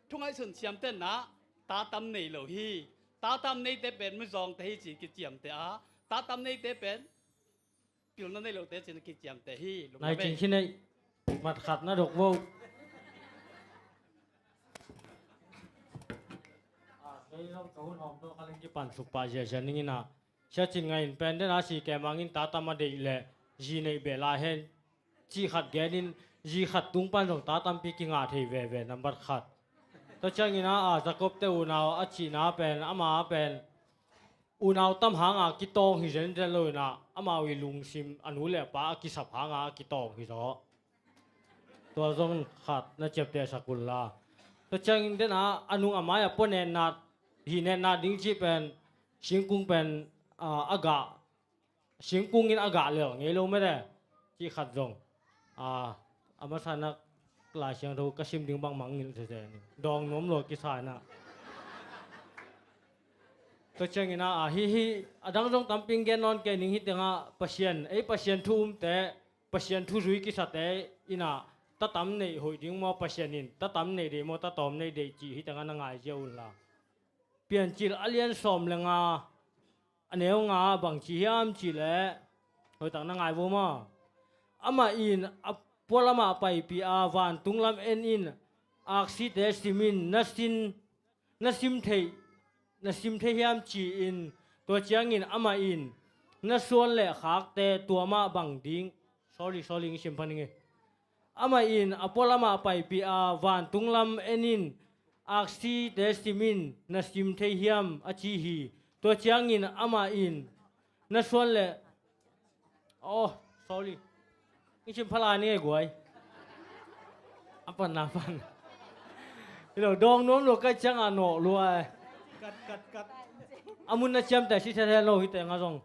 thungaihsun siamte nah ta tam nei lo hi. Ta tam neite pen mizawngte hi ci kiciamte a, ta tam neite pen pilna nei lote cin kiciamte hi. Lungdam e. Nai cing khin ei. Mat khat na dok vo. A, kei zong ka hun hawm tawh kha leng kipan suk pah ziazia ning inah, sia cin ngai in pen dena si kemangin ta tam a deih leh zi neih beh lai hen. Cih khat genin zi khat tung pan zong ta tampi kinga thei veve nambat khat. Tua ciangin a, a, Jacob te unau a cihna pen, ama pen unau tam hanga kitawng hi zenzen lo inah, amau i lungsim a nu le pa a kisap hanga a kitawng hi zaw. Tua zong khat na ciaptehsak unla. Tua ciangin dena a nung a mai a pua netnat, hih netnat ding cih pen, singkung pen, a, a gah, singkungin a gah lel ngei lo mete. Cih khat zong, a, a masa nak Lai Siangtho ka sim ding bangmah ngilh tete ni. Dawng nuam lua kisa inah. Tua ciangin a, a, hih, hih a dang zong tampi gen nawn kei ning, hih tengah Pasian, ei Pasian thu umte, Pasian thuzui kisate inah tatam neih hoih ding maw, Pasian in tatam neih deih maw, tatawm neih deih cih hih tengah na ngaizia unla. Piancil a lian sawm le nga, a neu nga bang ci hiam cihleh, hoihtak na ngai vo maw? Amah in a pualamah paipih a, vantung lam en in, aksite simin, na sin, na sim thei, na sim thei hiam ci-in, tua ciangin amah in, na suan le khakte tua mah bang ding. Sorry, sorry, ing sim pha ning e. Amah in a pualamah paipih a, vantung lam en in, aksite simin, na sim thei hiam a ci hi. Tua ciangin amah in, na suan le, oh, sorry. Ing sim pha lai ni e guai. A pan na pan. Hilo dawng nuam lo kai cianga nawh lua e. Kat, kat, kat. A mun na ciamteh si thei lo hih tengah zong.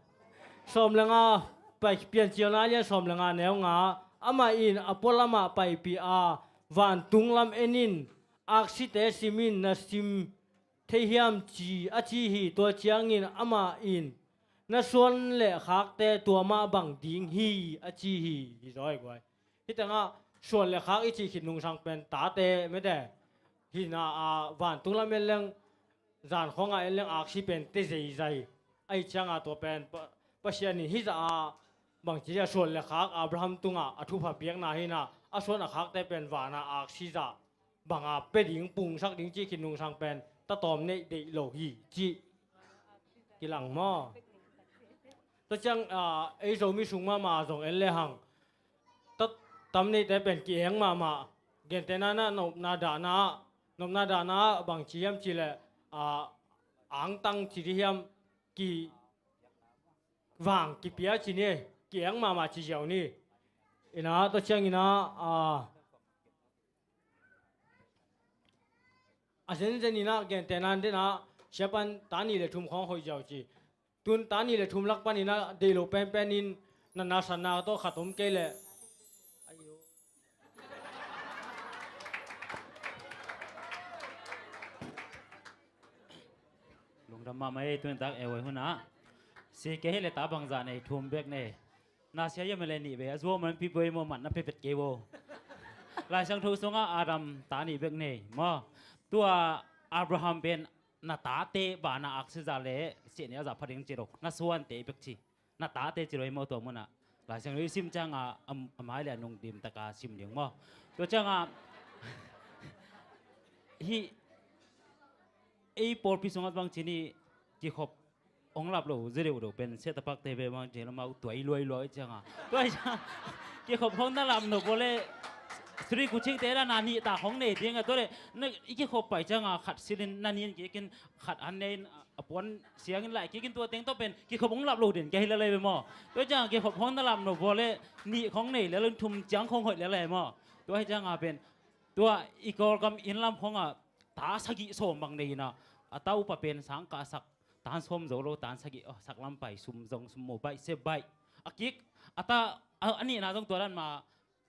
Sawm le nga, pai Piancilna lian sawm le nga neu nga. Amah in a pualamah paipih a, vantung lam en in, aksite simin, na sim thei hiam ci, a ci hi. Tua ciangin amah in, na suan le khakte tua mah bang ding hi, a ci hi. Hi zaw hi guai. Hih tengah suan le khak i cih khit nungsang pen tate mete. Hina a, vantung lam en leng, zan khawngah en leng aksi pen te zeizai. Ahi cianga tua pen Pa-, Pasian in hih zah a bangci a suan le khak Abraham tungah a thupha piakna hina, a suan a khakte pen vana aksi zah banga pia ding, pungsak ding cih khit nungsang pen tatawm neih deih lo hi cih kilang maw? Tua ciang, ah, ei Zomi sung mahmah zong en lehang, tua tam neite pen ki-eng mahmah. Gentehna in ah nopna dahna ah, nopna dahna ah bang ci hiam cih leh, ah, angtang ci dih hiam, ki vang kipia ci ni, ki-eng mahmah ci ziau ni. In ah tua ciangin ah, ah, a zenzen in ah gentehna in ah, siapa'n ta nih le thum khawng hoih ziau ci. Tun ta nih le thum lak panin ah deih lo penpen in, na nasatna tawh khat om kei leh. Lungdam mahmah ei, tun tak e huai hun ah. Si kei hi leh ta bangzah nei, thum bek nei. Na sia hiam leh nih ve, a zuau man pi buai maw, mat na pepet kei bo. Lai Siangtho sungah Adam ta nih bek nei maw. Tua Abraham pen na tate bana aksi zah leh sihni a zah pha ding ci lo, na suante bek ci. Na tate ci lo hi maw tua munah. Lai Siangtho i sim ciangah a, a mai le a nung dim taka sim ding maw. Tua ciangah hih ei pawlpi sungah bang ci ni, kikhop hong lap lo zaw deuhdeuh pen, Siatapakte ve bang ci ni, amau tuai luailuai ciangah. Tua hi ciangah kikhop hong na lap nop uh leh, Sri Kuchingte la na nih tak hong nei ding a, tua leh na i kikhop pai ciangah khat silhin na nin kikin, khat an nei in, a puan siangin lai kikin, tua teng tawh pen kikhop hong lap lo den kei hi lel ei ve maw. Tua ciangah kikhop hong na lap nop uh leh nih khong nei lel in, thum ciang khong hoih lel ei maw. Tua hi ciangah pen tua i Kawlgam inn lam khongah ta sagih sawm bang nei in ah, a ta upa pen sang kah sak, tan sawm zo lo, tan sagih, oh, sak lam pai, sum zong sum mu baih se baih. A kik, a ta, a, a nihna zong tua dan mah,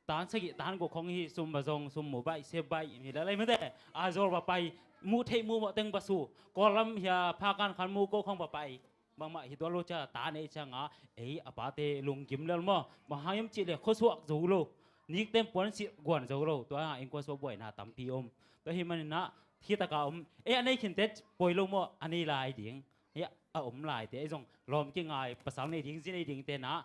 tan sagih, tan guk khong hi, sum va zong sum mu baih se baih hi lel ei mate. A zawl va pai, muh theih muh mawh teng va su, Kawl lam hia phakan khan mu ko khong va pai. Bangmah hi tuan lo ciang, ta nei ciangah ei a pate lunggim lel maw. Bang hang hiam cih leh khuasuak zo lo, nikten puan silh guan zo lo, tua hangah innkuan suak buaina tampi om. Tua hi manin ah, hi taka om, ei a nei khinte poi lo maw, a nei lai ding, ei a om laite ei zong lawm kingai, pasal nei ding, zi nei dingte na,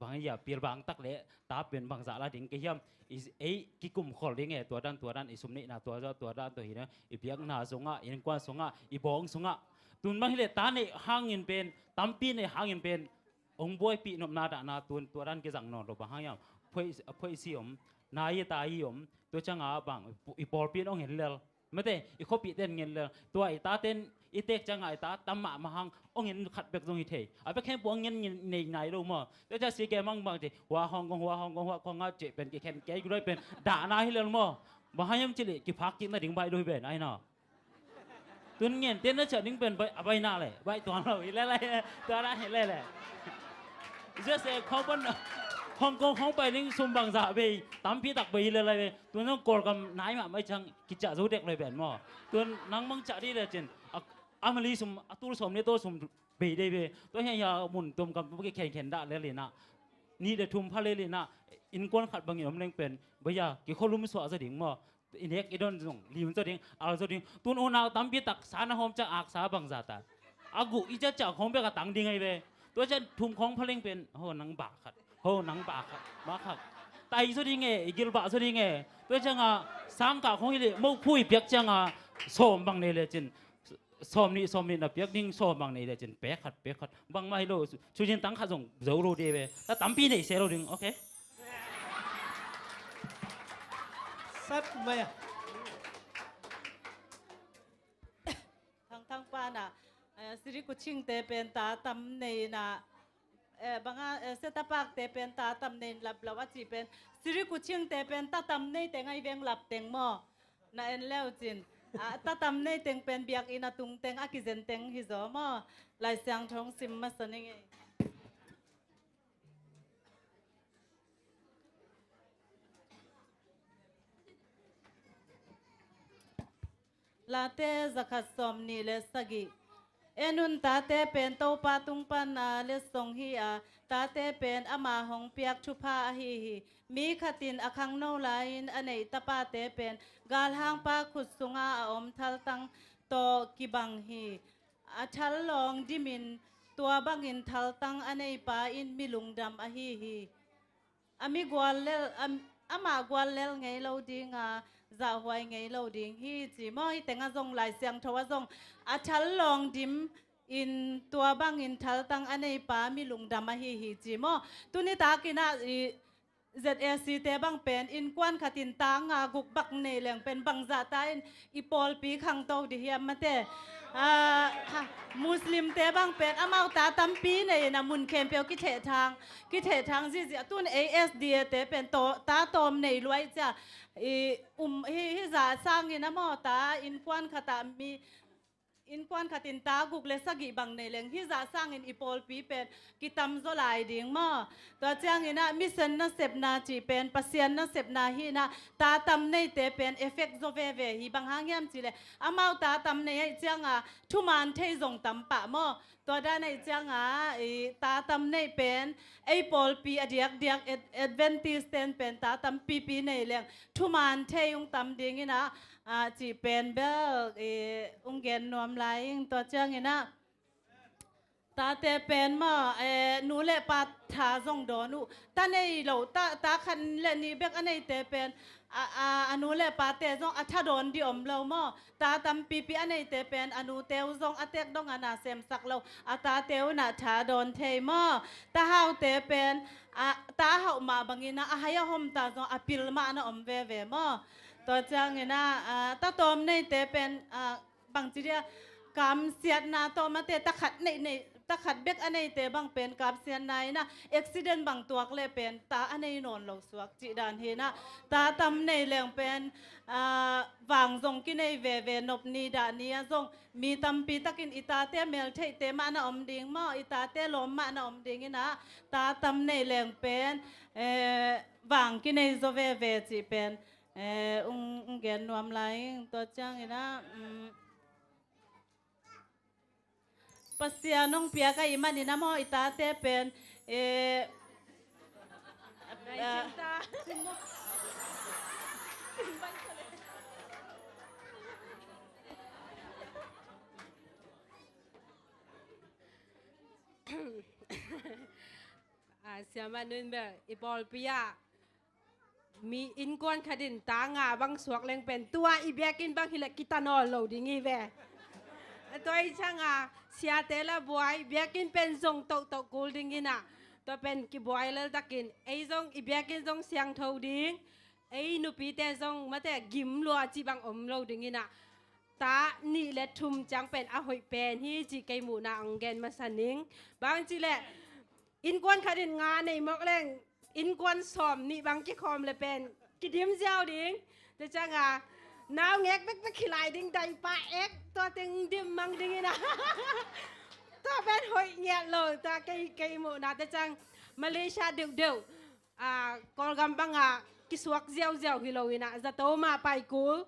bang hia, pilvang tak leh ta pen bangzah la ding kei hiam. I, ei kikum khol ding e, tua dan tua dan, i sum neihna tua zah tua dan tua hi na, i biakna sungah, innkuan sungah, i bawng sungah. Tun bang hi leh ta neih hangin pen, tampi neih hangin pen hong buaipih nopna dahna tun tua dan kizang nawn lo, bang hang hiam, phoih, phoih si om, nai i tai i om, tua ciangah bang i pawlpi in hong en lel. Mate, i khuapihte in ngen lel. Tua i tate in i teek ciangah i ta tam mahmah hang, hong en khat bek zong hi thei. A bek khempeuh hong ngen nei nai lo maw. Tua ciang si kei mang bang ci, hua Hong Kong, hua Hong Kong, hua khong a cih pen kikhen kei gulai pen dahna hi lel maw. Bang hang hiam cih leh kiphak kik nading baih lo hi pen ai na. Tun ngente na ciah ding pen baih, a baih na leh baih tuan lo hi lel ei, tua dan hi lel ei. Zia se khong pan Hong Kong khong pai ding sum bangzah bei, tampi tak bei hi lel ei. Tun zong Kawlgam nai mahmah i ciang kiciah zo dek lo hi pen maw. Tun nang mang ciah dih lecin, a, a mali sum, a tul sawm ni a tul sum bei dei ve. Tua hiang hia mun tuamkam tua kikhenkhen dah lel in ah, nih le thum pha lel in ah, innkuan khat bangin om leng pen, baya, kikholum suah zaw ding maw. I nek i don zong lim zaw ding, al zaw ding. Tun unau tampi tak sa na hawm ciang aksa bangzah ta, a guh i ciah ciah khong bek a tang ding ei ve. Tua ciang thum khong pha leng pen, ho nang bak khat, ho nang bak khat, bak khat, tai zaw ding e, i gilbah zaw ding e. Tua ciangah sang kah khong hi leh, mophu i piak ciangah sawm bang nei lecin, sawm nih, sawm nih na piak ding, sawm bang nei lecin pek khat, pek khat. Bangmah hi lo, su, suzin tang khat zong zo lo dih ve. Ta tampi nei se lo ding, ok. Sat mai a. Thangthang pa na, eh, Sri Kuchingte pen ta tam nei na, eh, banga, eh, Siatapakte pen ta tam nei lap lo a ci pen, Sri Kuchingte pen ta tam nei teng ai veng lap teng maw. Na en leu cin, ah, ta tam nei teng pen biakinn a tung teng, a kizen teng hi zaw maw. Lai Siangtho hong sim masa ning ei. Late zakhat sawm nih le sagih. En un, tate pen Topa tung pana letsong hi a, tate pen ama hong piak thupha ahi hi. Mi khat in a khangno lai-in a neih tapate pen galhangpa khut sunga a om thaltang tawh kibang hi. A thal lawng dimin tua bangin thaltang a neipa in mi lungdam ahi hi. A mi guallel, a, amah guallel ngei lo ding a, zahhuai ngei lo ding hi ci maw. Hih tengah zong Lai Siangtho ah zong a thal lawng dim in tua bangin thaltang a neipa mi lungdam ahi hi ci maw. Tuni takin ah i Z A C te bang pen innkuan khatin ta nga guk bang nei leng pen bangzah ta in i pawlpi khangto dih hiam mate. Ah, Muslim te bang pen amau ta tampi nei in a mun khempeuh kithehthang, kithehthang zihziah. Tun ei S D A te pen ta tawm nei luai cia i um hi, hi zah sangin a maw ta innkuan khatah mi innkuan khatin ta guk le sagih bang nei leng hi zah sangin i pawlpi pen kitam zaw lai ding maw. Tua ciangin ah mission nasepna cih pen Pasian nasepna hi in ah ta tam neite pen effect zaw veve hi. Bang hang hiam cih leh amau ta tam nei aih cianga thuman thei zong tam pah maw. Tua dan aih cianga i ta tam neih pen ei pawlpi a diakdiak Ad-, Adventist ten pen ta tampipi nei leng thuman thei ung tam dingin ah, ah, cih pen bel i ung gen nuam lai ing. Tua ciangin ah tate pen maw, eh, nu le pa tha zong dawn uh. Ta nei lo, ta, ta khat le nih bek a neite pen a, a, a nu le pate zong a tha dawn dih om lo maw. Ta tampipi a neite pen a nute uh zong a tek dong a na semsak lo, a tate uh na tha dawn thei maw. Ta haute pen a, ta hauh mah bangin ah a hai a hom ta zong a pil mah na om veve maw. Tua ciangin ah, ah, ta tawm neite pen, ah, bangci dia kamsiatna tawh mate ta khat neih neih, ta khat bek a neite bang pen kamsiatna in ah accident bang tuak leh pen ta a nei nawn lo suak cih dan hi in ah ta tam nei leng pen, ah, vang zong kinei veve, nop ni dah ni ah zong mi tampi takin i tate meltheihte mah na om ding maw, i tate lawm mah na om dingin ah ta tam nei leng pen, eh, vang kinei zaw veve cih pen, eh, ung, ung gen nuam lai ing. Tua ciangin ah, um, Pasian hong piak ahih manin a maw i tate pen, eh, ah, ah, siamah nu in bel i pawlpi ah mi innkuan khatin ta nga bang suak leng pen tua i biakinn bang hileh kita nawn lo ding hi ve. Tua i cianga siate la buai, biakinn pen zong tohtoh kul dingin ah tua pen kibuai lel takin ei zong i biakinn zong siangtho ding, ei nupite zong mate gim lua cih bang om lo dingin ah ta nih le thum ciang pen a hoih pen hi cih kei muhna ong gen masa ning. Bang cih leh innkuan khatin nga nei mawk leng innkuan sawm nih bang kikhawm le pen kidim ziau ding. Tua cianga nau ngek bekbek hi lai ding, daipa ek tua teng dim mang dingin ah tua pen hoih ngiat lo, tua kei, kei muhna. Tua ciang Malaysia deuhdeuh, ah, Kawlgam bangah kisuak ziauziau hi lo in ah zato mah pai kul.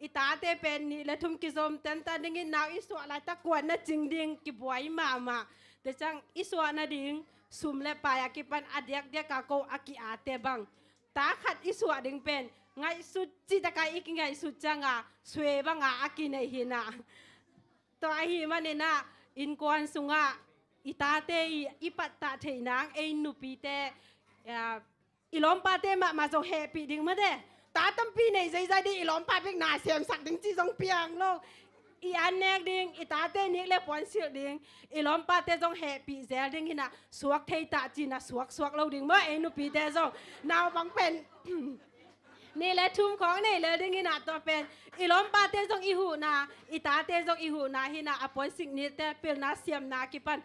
I tate pen nih le thum kizom tentan dingin nau i suah laitak kuan na cing ding kibuai mahmah. Tua ciang i suah nading sum le pai a kipan a diakdiak a ko a ki-ate bang ta khat i suah ding pen ngaihsut cih taka i kingaihsut cianga sue banga a kinei hi in ah. Tua ahih manin ah innkuan sungah i tate i, i pattah theih nang ei nupite, ah, i lawmpate mahmah zong hehpih ding mate. Ta tampi nei zeizai ding, i lawmpa bek na semsak ding ci zong piang lo. I an nek ding, i tate nik le puansilh ding, i lawmpate zong hehpih zel ding hi in ah suak thei ta ci in ah suaksuak lo ding maw. Ei nupite zong naupang pen nih le thum khawng nei lel ding hi in ah tua pen i lawmpate zong i huhna, i tate zong i huhna hi in ah a puansik nite pilna siamna kipan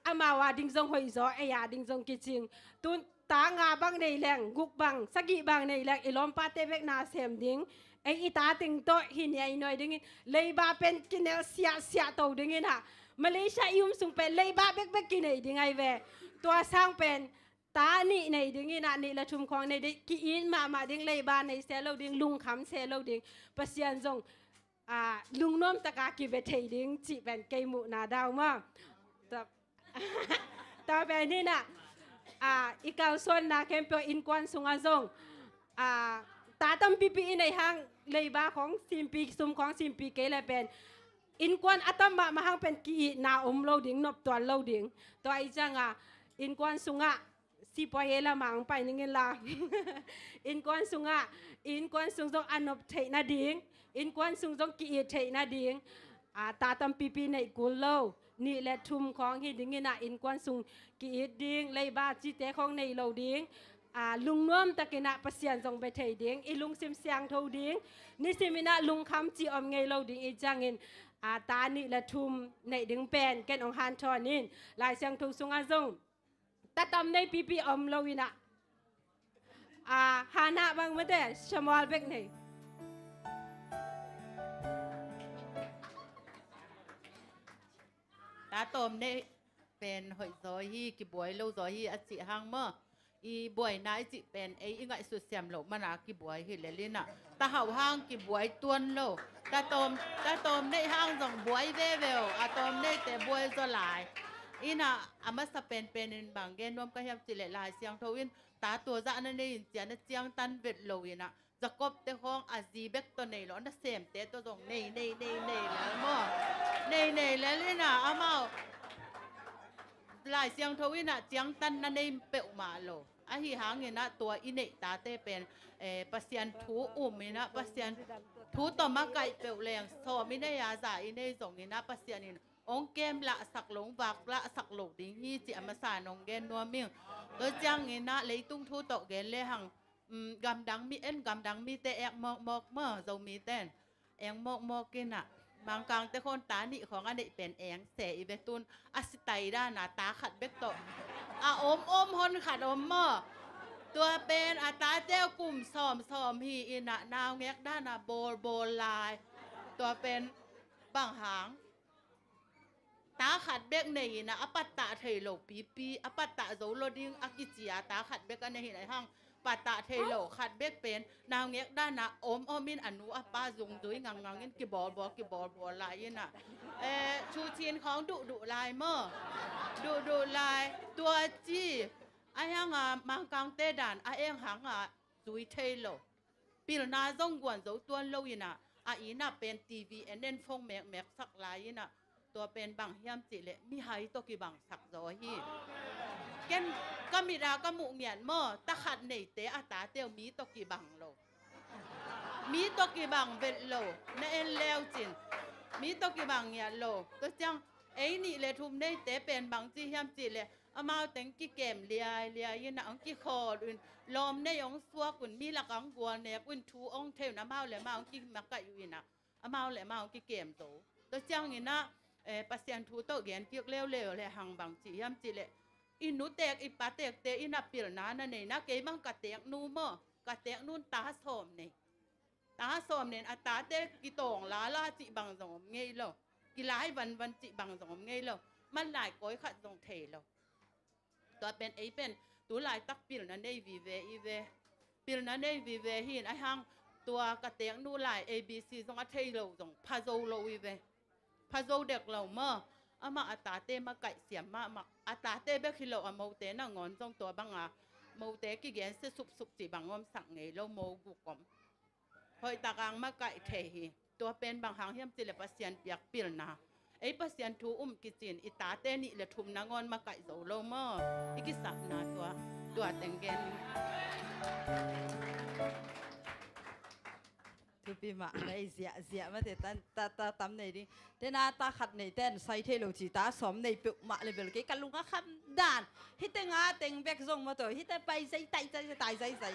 amau a ding zong hoihzaw, ei a ding zong kicing. Tun ta nga bang nei leng, guk bang, sagih bang nei leng i lawmpate bek na sem ding. Ei i ta teng tawh hi niainuai dingin leiba pen kinel siahsiah to dingin ah Malaysia i um sung pen leiba bekbek kinei ding ahi ve. Tua sang pen ta nih nei dingin ah nih le thum khawng nei ding, ki-it mahmah ding, leiba nei se lo ding, lungkham se lo ding, Pasian zong, ah, lungnuam taka kibe thei ding cih pen kei muhna dau maw. Tua, tua pen hi in ah, ah, i kalsuanna khempeuh innkuan sungah zong, ah, ta tampipi i nei hang leiba khawng simpi, sum khawng simpi kei le pen innkuan a tam mahmah hang pen ki-itna om lo ding, noptual lo ding. Tua i cianga innkuan sungah sipuai ei lamah ang pai ning in la. Innkuan sungah, innkuan sung zong a nop theih nading, innkuan sung zong ki-it theih nading, a, ta tampipi neih kul lo, nih le thum khawng hi ding in ah, innkuan sung ki-it ding, leiba cihte khawng nei lo ding, a, lungnuam takin ah Pasian zong bia thei ding, i lungsim siangtho ding, nisim in ah lungkham cih om ngei lo ding i ciangin, a, ta nih le thum neih ding pen ken hong hanthawn in, Lai Siangtho sungah zong ta tam nei pipi om lo in ah, a, Hannah bang mate, Samuel bek nei. Ta tawm nei pen hoih zaw hi, kibuai lo zaw hi a cih hang maw. I buaina i cih pen ei i ngaihsut siam loh mana kibuai hi lel in ah, ta hauh hang kibuai tuan lo. Ta tawm, ta tawm neih hang zong buai veve uh, a tawm neihte buai zaw lai. In ah, a masa penpen in bang gen nuam ka hiam cih leh, Lai Siangtho in ta tua zah na nei in ci-a na ciangtan vet lo in ah, Jacob te khawng a zi bek tawh nei lo, a nasemte tawh zong nei, nei, nei, nei lel maw. Nei, nei lel in ah, amau Lai Siangtho in ah ciangtan na nei peuhmah lo. Ahi hangin ah tua i neih tate pen, eh, Pasian thu um in ah, Pasian thu tawh makaih peuh leng, sawm i nei a, za i nei zong in ah, Pasian in hong kem lahsak lo, hong vak lahsak lo ding hi cih a masa in hong gen nuam ing. Tua ciangin ah leitung thu tawh gen lehang, um, gamdang mi en, gamdang mite ek mawkmawk maw, Zomite en. Eng mawkmawk in ah, Mangkangte khawng ta nih khawng a neih pen eng se i ve tun, a sitai dan a ta khat bek tawh a om om hon khat om maw. Tua pen a tate uh kum sawm sawm hi in ah, naungek dan a bawl bawl lai. Tua pen bang hang, ta khat bek nei in ah, a pattah thei lo pipi, a pattah zo lo ding a kici a, ta khat bek a nei hi in ah, hang pattah thei lo khat bek pen naungek dan a om om in, a nu a pa zungzui ngangngang in, kibawlbawl, kibawlbawl lai in ah, eh, thucin khawng duhduh lai maw. Duhduh lai. Tua ci a, hang a, Mangkangte dan a eng hang a zui thei lo. Pilna zong guan zo tuan lo in ah, a inn ah pen TV en en, phone mekmek sak lai in ah, tua pen bang hiam cih leh mihai tawh kibangsak zaw hi. Ken ka mit a ka muh ngiat maw, ta khat neite a tate uh mi tawh kibang lo. Mi tawh kibang vet lo, na en leu cin. Mi tawh kibang ngiat lo. Tua ciang ei nih le thum neite pen bang ci hiam cih leh, amau teng kikem liailiai in ah, hong kikhawl un, lawm nei hong suak un, mi lak hong gualnek un, thu hong thei un, amau le amau hong kimakaih uh in ah, amau le amau hong kikem zo. Tua ciangin ah, eh, Pasian thu tawh gen kik leuleu lehang bang ci hiam cih leh, i nutek i patekte in ah pilna na nei na, kei bang ka teknu maw, ka teknu in ta sawm nei. Ta sawm nei in a tate kitawng lala cih bang zong om ngei lo. Kilai vanvan cih bang zong om ngei lo. Man lai kawi khat zong thei lo. Tua pen ei pen tu laitak pilna nei vive i ve. Pilna nei vive hi in, a hang tua ka teknu lai ABC zong a thei lo zong pha zo lo i ve. Pha zo dek lo maw. Amah a tate makaih siam mahmah. A tate bek hi lo, a mote nangawn zong tua bang a mote kigensia supsup cih bang om sak ngei lo, mo guk om. Hoih tak ang makaih thei hi. Tua pen bang hang hiam cih leh Pasian piak pilna. Ei Pasian thu um kici in i tate nih le thum nangawn makaih zo lo maw. I kisapna tua, tua teng gen. Thupi mah na hi ziahziah mate, ta, ta, ta tam nei ding. Tena ta khat neite in sai thei lo ci, ta sawm nei peuhmah le bel kei ka lung a kham dan. Hih teng a teng bek zong maw tawh, hih teng pai zai tai zai tai zai zai.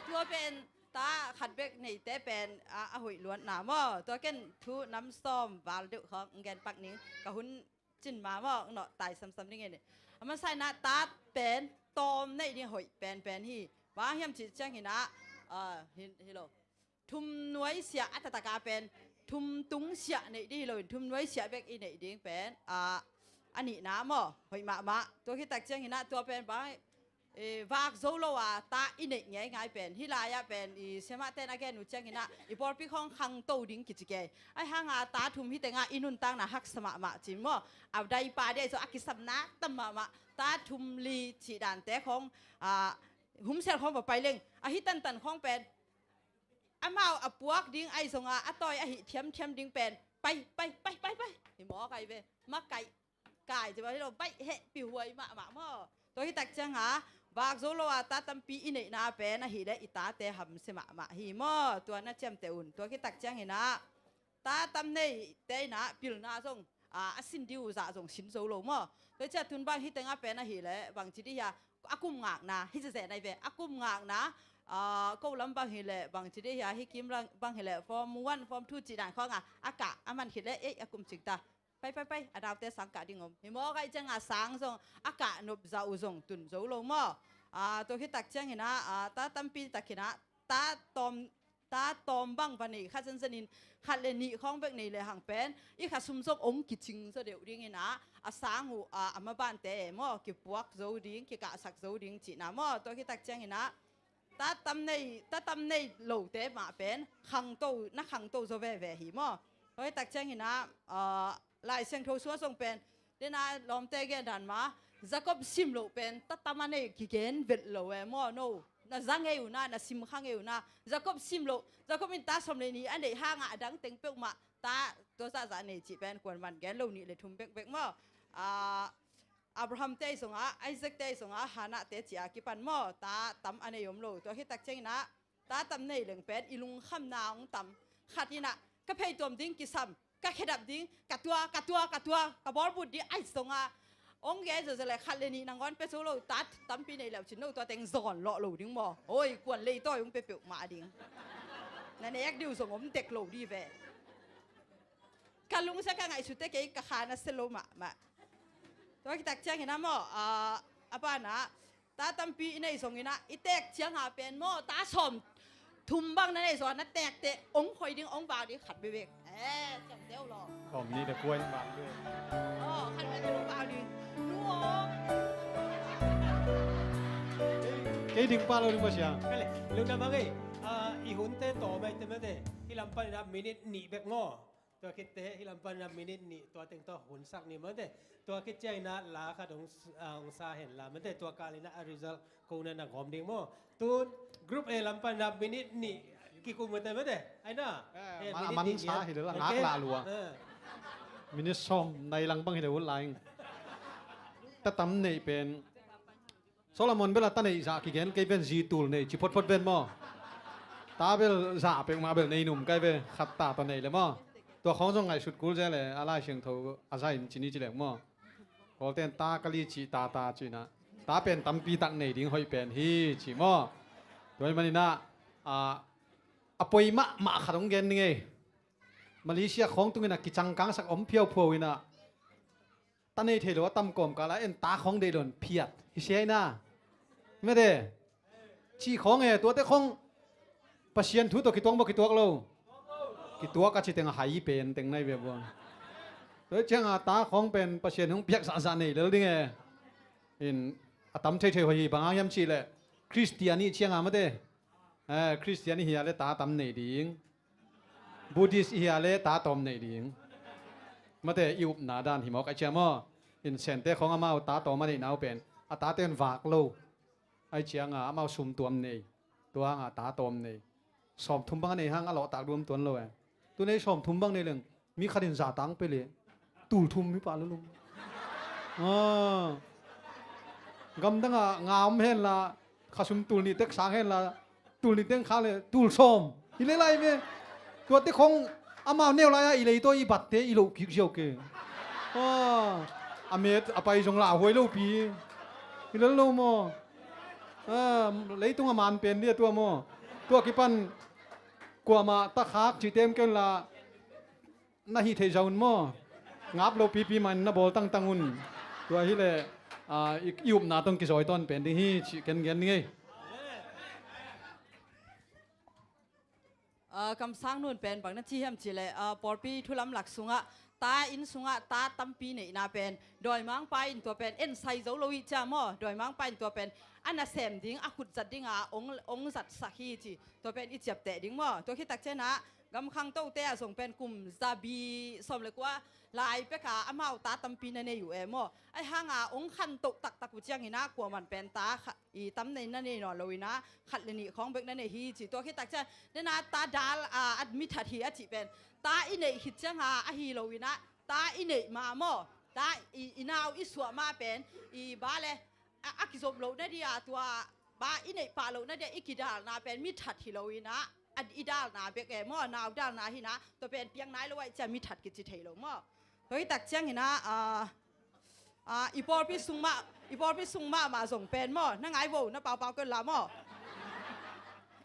Tua pen ta khat bek neite pen a, a hoih luatna maw. Tua ken thu nam sawm val deuh khawng gen pak ning, ka hun cin ma maw, nawh tai samsam ding e ni. A masa in ah ta pen tawm neih ding hoih penpen hi. Bang hiam cih ciangin ah, ah, hi, hi lo. Thum nuai siah a taktak a pen thum tung siah neih ding hi lo in, thum nuai siah bek i neih ding pen, ah, a nihna maw, hoih mahmah. Tua khit tak ciangin ah tua pen bang, eh, vak zo lo a ta i neih ngeingai pen, hih lai-ah pen i siamahte in a gen uh ciangin ah i pawlpi khawng khangto ding kici kei. Ahi hang a ta thum hi teng a i nuntakna haksa mahmah ci maw. A daipa dei zong a kisapna tam mahmah. Ta thum li cih dante khawng, ah, humsel khawng va pai leng, ahi tantan khawng pen amau a puak ding ahi zong a, a tawi ahi thiamthiam ding pen pai, pai, pai, pai, pai. Hi mawk ahi ve. Makaih kai ci bang hi lo, baih hehpih huai mahmah maw. Tua khit tak ciang a, vak zo lo a ta tampi i neihna pen ahih leh i tate hamsia mahmah hi maw. Tua na ciamteh un. Tua khit tak ciangin ah, ta tam neite in ah pilna zong, ah, a sin ding uh zah zong sin zo lo maw. Tua hi ciah tun bang hih tengah pen ahih leh bangci dih hia, a kum ngakna hi zezeh nai ve, a kum ngakna, ah, ko lam bang hi leh bangci dih hia, hih kim lam bang hi leh form one form two cih dan khawng ah a kah a man khit leh ei a kum cing ta. Pai, pai, pai, a naute sang kah ding om. Hi maw, kei ciangah sang zong a kah nop zah uh zong tun zo lo maw. Ah, tua khit tak ciangin ah, ah, ta tampi takin ah, ta tawm, ta tawm bang va nei kha zenzen in, khat le nih khawng bek nei le hang pen i kha sum zong ong kicing zaw deuh dingin ah, a sang uh, ah, a mabante maw, kipuak zo ding, kikahsak zo ding cihna maw. Tua khit tak ciangin ah, ta tam nei, ta tam nei lote mah pen khangto, na khangto zaw veve hi maw. Tua hi tak ciangin ah, ah, Lai Siangtho sungah zong pen, dena lawmte gen dan mah, Jacob sim loh pen ta tam a nei kigen vet lo e maw, no. Na za ngei uh na, na sim kha ngei uh na. Jacob sim loh, Jacob in ta sawm le nih a neih hangah a dang teng peuhmah ta tua zahzah nei cih pen kuaman gen lo, nih le thum bekbek maw. Ah, Abraham te zongah, Isaac te zongah, Hannah te cih a kipan maw, ta tam a nei om lo. Tua khit tak ciangin ah, ta tam nei leng pen i lungkhamna hong tam. Khat in ah, ka pheituam ding kisam, ka khedap ding, ka tua, ka tua, ka tua, ka bawlbut ding, ai zongah hong gen zawzaw le khat le nih nangawn pia zo lo, ta tampi nei leuh cin lo, tua teng zawn lawh lo ding maw. Oi, kuan leitawi hong pia peuhmah ding. Na nek ding uh zong om dek lo ding ve. Ka lungsia ka ngaihsut teh kei ka kha nasia lo mahmah. Tua khit tak ciangin ah maw, ah, a banah, ta tampi i neih zongin ah, i teek ciangah pen maw, ta sawm thum bang na neih zongah na teek teh ong khoi ding, ong vak ding khat bekbek. Eh, ciang deuh lo. Sawm nih le kua in vak ding. Oh, khat bekbek ong vak ding. Nu aw. Kei ding pah lo ding maw sia. Ka leh, lungdam hang ei. Ah, i hunte tawm mai te mate. Hih lam panin ah minute nih bek maw. Tua khit teh, hih lam panin ah minute nih, tua teng tawh hun sak ni mate. Tua khit ciangin ah la khat hong s-, ah, hong sa hen la mate. Tua kal in ah a result ko na na gawm ding maw. Tun group A lam panin ah minute nih kikum mate mate. Ai na. Eh, eh, ma-, minute a man nih sa hi le la, ngak la lua. Eh. Minute sawm nai lang bang hi le uh laing. Ta tam neih pen Solomon bel a ta neih zah kigen kei ven, zi tul neih ci photphot ven maw. Ta bel zah peuhmah bel nei num kai ve, khat ta ta neih le maw. Tua khawng zong ngaihsut kul zel e, a Lai Siangtho a za in ci ni ci leng maw. Kawlte'n ta ka li cih ta ta cihna. Ta pen tampi tak nei ding hoih pen hi ci maw. Tua ahih manin ah, a, a poi mahmah khat hong gen ning ei. Malaysia khawng tungin ah kicangkangsak om phiauphiau in ah, ta nei thei lo a tam kawmkal ah en ta khawng deih lo in phiat hi sia hi na. Mete. Cih khawng e, tuate khawng Pasian thu tawh kituak maw kituak lo? Kituak a ci teng a hai pen teng nai ve buang. Tua ciang a ta khawng pen Pasian hong piak zahzah nei lel ding e. In a tam theithei hoih hi, bang hang hiam cih leh Khristian i ciang a mate. Eh, Khristian i hi a le ta tam nei ding. Buddhist i hi a le ta tawm nei ding. Mate, i upna dan hi mawk a cia maw. In Sente khawng amau ta tawm a neihna uh pen a tate in vak lo. Ai ciang a amau sum tuam nei. Tua hang a ta tawm nei. Sawmthum bang a nei hang a lawhtak duam tuan lo e. Tu nei sawmthum bang nei leng mi khat in za tang pe le. Tul thum hi pah lo lo. Ah. Gamdang a nga om hen la, khasum tul nih tek sang hen la, tul nih teng khak le tul sawm. Hi le lai ve. Tuate khawng amau neu lai a i lei tawh i batte i loh kik ziau ke. Ah. A met a pai zong lauhuai lo pi. Hi le lo maw. Ah, leitung a man pen dia tua maw. Tua kipan kuamah ta khak ci tem ken la. Na hih theih zah un maw? Ngap lo pipi man na bawl tangtang un. Tua hi leh, ah, i, i upna tawh kizawi tawn pen ding hi cih ken gen ding ei. Ah, kamsang nun pen bang na ci hiam cih leh, ah, pawlpi thu lamlak sungah, ta inn sungah ta tampi neihna pen dawimangpa in tua pen ensai zo lo hi cia maw? Dawimangpa in tua pen a nasem ding, a khut zat ding a ong, ong zatsak hi ci. Tua pen i ciapteh ding maw? Tua khit tak ciangin ah, gam khangtote ah zong pen kum zabi sawm le kua lai pek a amau ta tampi na nei uh e maw? Ai hang a ong khantoh taktak uh ciangin ah kuaman pen ta kha-, i tam nei na nei nawn lo in ah khat le nih khawng bek na nei hi ci. Tua khit tak ciang, den a ta dal a, a mi that hi a cih pen ta i neih khit ciang a, ahi lo in ah ta i neih ma maw? Ta i, i nau i suah ma pen i ba le a, a kizop loh na dia tua ba i neih pah loh na dia i kidalna pen mi that hi lo in ah, a, i dalna bek e maw, nau dalna hi na, tua pen piang nai lo ahih ciang mi that kici thei lo maw. Tua hi tak ciangin ah, ah, ah, i pawlpi sung mah, i pawlpi sung mahmah zong pen maw, na ngai vo, na paupau kei un la maw.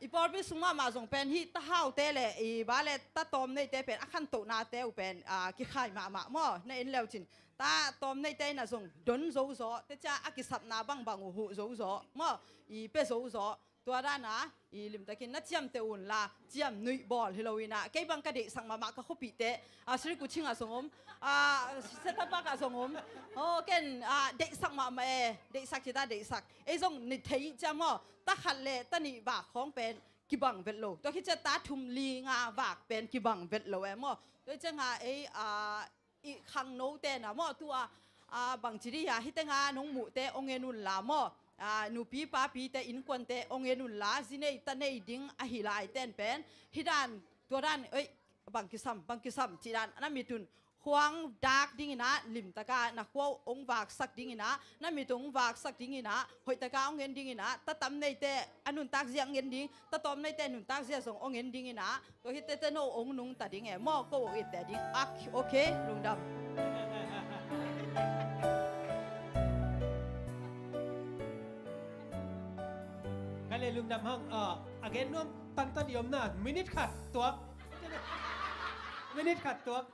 I pawlpi sung mahmah zong pen hih tahaute le i ba le tatawm neite pen a khantohnate uh pen, ah, kikhai mahmah maw, na en leucin. Tatawm neite in ah zong don zo zaw, te cia a kisapna bangbang uh huh zo zaw maw, i pia zo zaw. Tua dana i limtakin na ciamteh un la, ciamnuih bawl hi lo in ah, kei bang ka deihsak mahmah ka khuapihte, ah, Sri Kuching ah zong om, ah, Setapak ah zong om. Oh, ken, ah, deihsak mahmah e, deihsak ci ta deihsak. Ei zong ni thei cia maw, ta khat le ta nih vak khawng pen kibang vet lo. Tua khit cia ta thum li nga vak pen kibang vet lo e maw. Tua cianga ei, ah, i khangnote na maw, tua, ah, bangci dih hia, hitenga nong muhte ong en un la maw. Ah, nupi papite innkuante ong en un la, zi nei ta nei ding ahi laiten pen, hih dan, tua dan, oi, bang kisam, bang kisam, cih dan, na mit un khuang dak dingin ah, limtaka na khua uh ong vaksak dingin ah, na mit ong vaksak dingin ah, hoihtaka ong en dingin ah, tatam neite a nuntak zia ong en ding, tatawm neite nuntak zia zong ong en dingin ah, tua hi tete no ong nungta ding e maw, ko ong ite ding. Ak, okay, lungdam. Ka le lungdam hang, ah, a gen nuam tantan i om na, minute khat tuak. Minute khat tuak.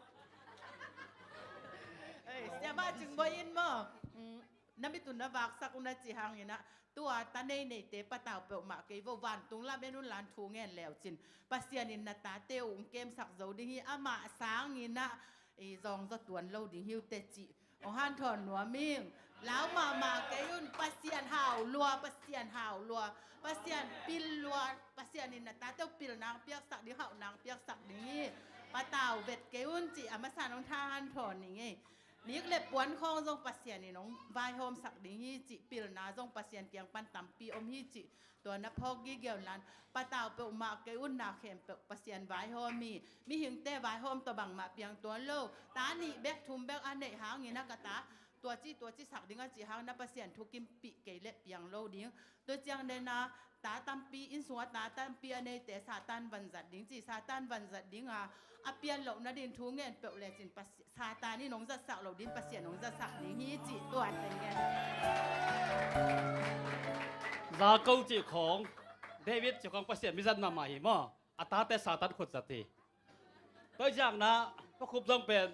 Ei, siama Cing Bawi in maw. Mm. Na mit un na vaksak un a cih hangin ah, tua ta nei neite patau peuhmah kei vo, vantung lam en un la, thu ngen leucin. Pasian in na tate uh ong kemsak zo ding hi, amah sangin ah, i zawng zaw tuan lo ding hi uh teh cih ong hanthawn nuam ing. Lau mahmah kei un, Pasian hau lua, Pasian hau lua, Pasian pil lua, Pasian in na tate uh pilna ong piaksak ding, hauhna ong piaksak ding hi. Patau vet kei un cih a masa in ong tha hanthawn ning ei. Nik le puan khawng zong Pasian in ong vaihawmsak ding hi cih pilna zong Pasian kiang pan tampi om hi cih tua na phawk gige un la, patau peuhmah kei un, na khempeuh Pasian vaihawm hi. Mihingte vaihawm tawh bangmah piang tuan lo. Ta nih bek thum bek a neih hangin ah ka ta tua ci tua ci sak ding a cih hang na Pasian thukimpih kei leh piang lo ding. Tua ciang dena ta tampi, inn sunga ta tampi a neite Satan vanzat ding ci, Satan vanzat dinga a pian loh nading thu ngen peuh lecin Pasi-, Satan in hong zatsak lo ding, Pasian hong zatsak ding hi cih tua teng ngen. Jakob cih khawng, David cih khawng Pasian mizat mahmah hi maw. A tate Satan khut zat hi. Tua ciang na, Pa Khup zong pen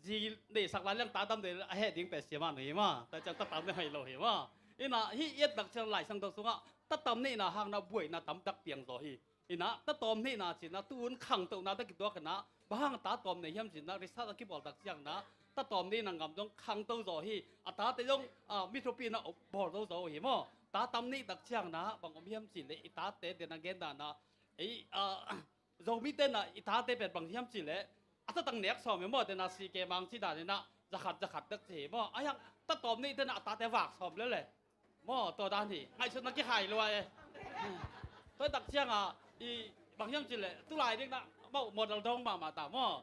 zi neihsak lai leng tatam neih a heh ding pen siamah no hi maw. Tua ciang tatam neih hoih lo hi maw. Ina hih i et tak ciang Lai Siangtho sungah tatam neihna hang na buaina tamtak piang zaw hi. Ina tatawm neihna cihna tu-in khangtohna tawh kituak ina, bang hang tatawm neih hiam cihna research a kibawl tak ciang na, tatawm neihna ngam zong khangto zaw hi. A tate zong, ah, mi thupi na bawl zo zaw hi maw. Tatam neih tak ciang na bang om hiam cih leh i tate te na gen dan na, ei, ah, Zomite na i tate pen bang hiam cih leh a tatang nek sawm hi maw, te na si ke mang ci dan ina zakhat zakhat dek ci hi maw. A hiang tatawm neih te na a tate vak sawm lel e. Maw, tua dan hi. Ngaihsutna kikhai lua e. Tua tak cianga i bang hiam cih leh tulai ding na maw model dong mahmah ta maw.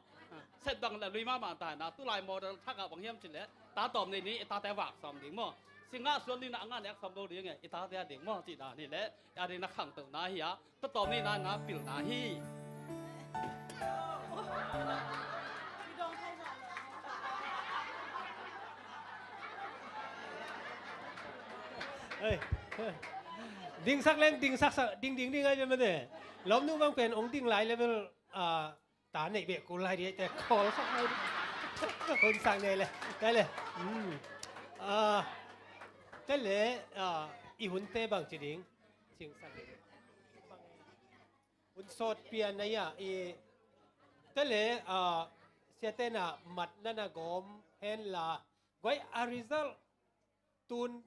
Set bang le lui mahmah ta na tulai model thak a bang hiam cih leh tatawm neih ni i tate vak sawm ding maw. Singa suan ding na a nga nek sawm lo ding e, i tate a ding maw cih dan hi leh. A ding na khangtohna hi a, tatawm neihna na pilna hi. Ei, dingsak leng dingsak sa, ding ding ding ai mene. Lawmnu bang pen ong ding lai level, ah, ta neih beh kul lai dih te khawl sak lai dih. Hun sak nei le. Te le. Hmm. Ah, te le, ah, i hunte bang ci ding. Cingsak ding. Hun sawt pian na ia i te le, ah, siate na mat na na gawm hen la. Guai a result tun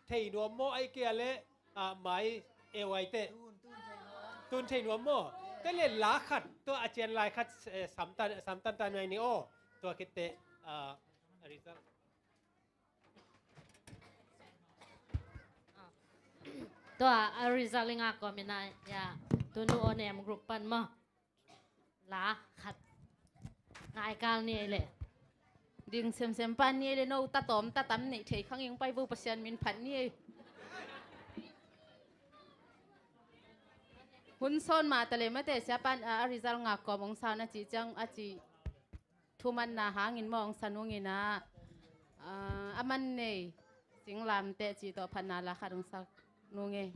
thei nuam maw ai kia le, ah, mai e wai te. Tun, tun thei nuam. Tun thei nuam maw. Te le la khat, tua a cian lai khat, eh, samtan, samtan tan mai ni aw. Tua khit te, ah, a result. Tua a result i ngak kawm ina, ya, tunu O N M group pan maw. La khat. Ngai kal ni ei le. Ding semsem pan ni ei le, no tatawm tatam neih thei khang ing pai vo, Pasian min phat ni ei. Hun sawn mah ta leh mate, siapa'n a, a result ngak kawm hong sa un a cih ciang a cih thumanna hangin maw hong sa nung in ah, a, a man nei Singlamteh cih tawh phatna la khat hong sa nung e.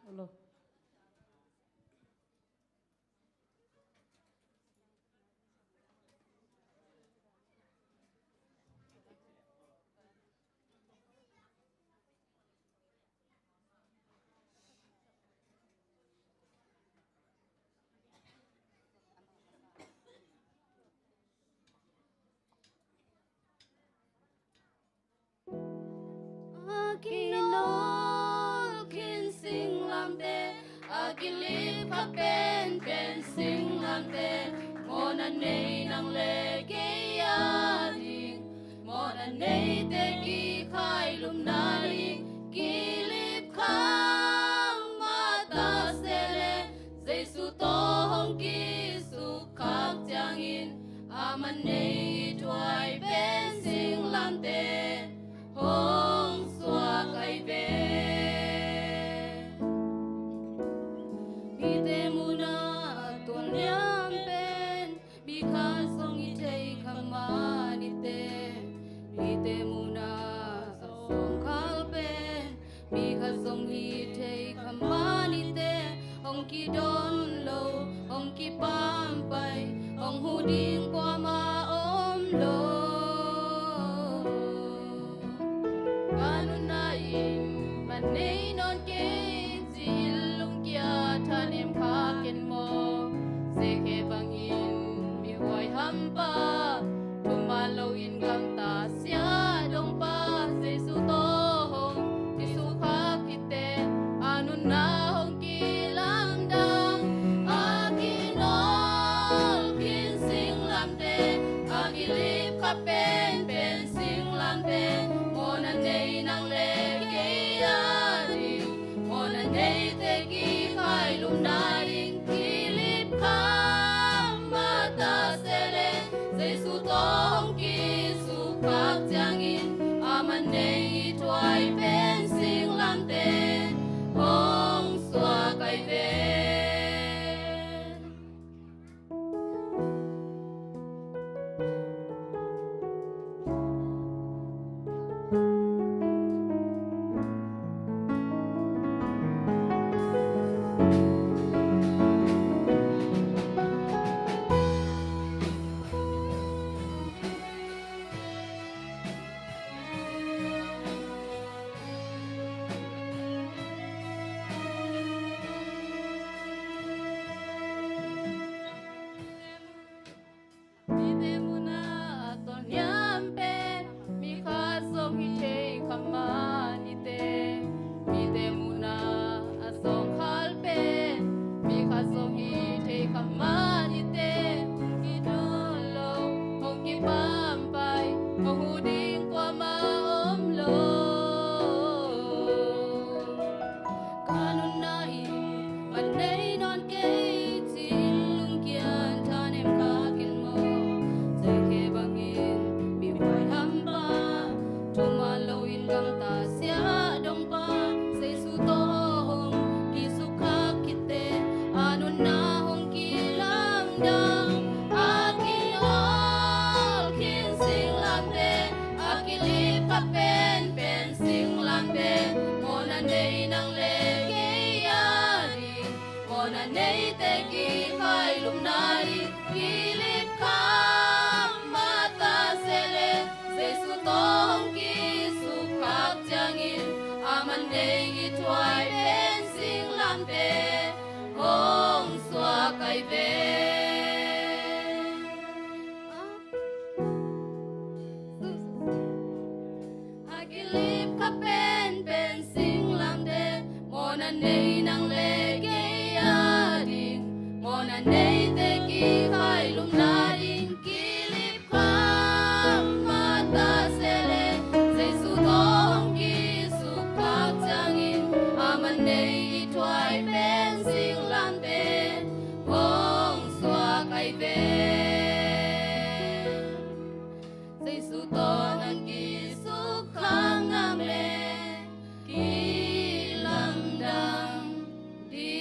Hello. A kinawl khin singlamteh, a kilip kha penpen singlamteh, mawhna nei nang le kei a ding. Mawhna neite kikhai lum nading kilip kha mah ta se leh, Jesu tawh hong kisukkhak ciangin, a man nei thuai pen singlamteh hong suak ai ve. Mite muhna tuan liam pen mi khat zong hi thei kha mah ni teh. Mite muhna a sawngkhal pen mi khat zong hi thei kha mah ni teh. Hong kidon lo, hong kipampai, hong huh ding kuamah om lo. Ka nunna in man nei nawn kei ci-in lungkia thanem kha ken maw? Zekhe bangin mihuai hampa, thuman loin gamta sia dongpa, Jesu tawh hong kisukkhak khit teh, a nunna hong kilamdang. A kinawl khin singlamteh, a kilip kha penpen singlamteh, mawhna nei nang le kei a ding. Mawhna neite kikhai lum nading kilip kha mah ta se leh, Jesu tawh hong kisukkhak ciangin, a man nei thuai pen singlamteh hong suak ai ve. Nei nang le kei a ding, mawhna neite kikhailumna ding kilip kham mah ta se leh, Jesu tawh hong kisukkhak ciangin, a man nei i thuai pen singlamteh hong suak ahi ve. Jesu tawh nang kisukkhak nang le kilamdang ding.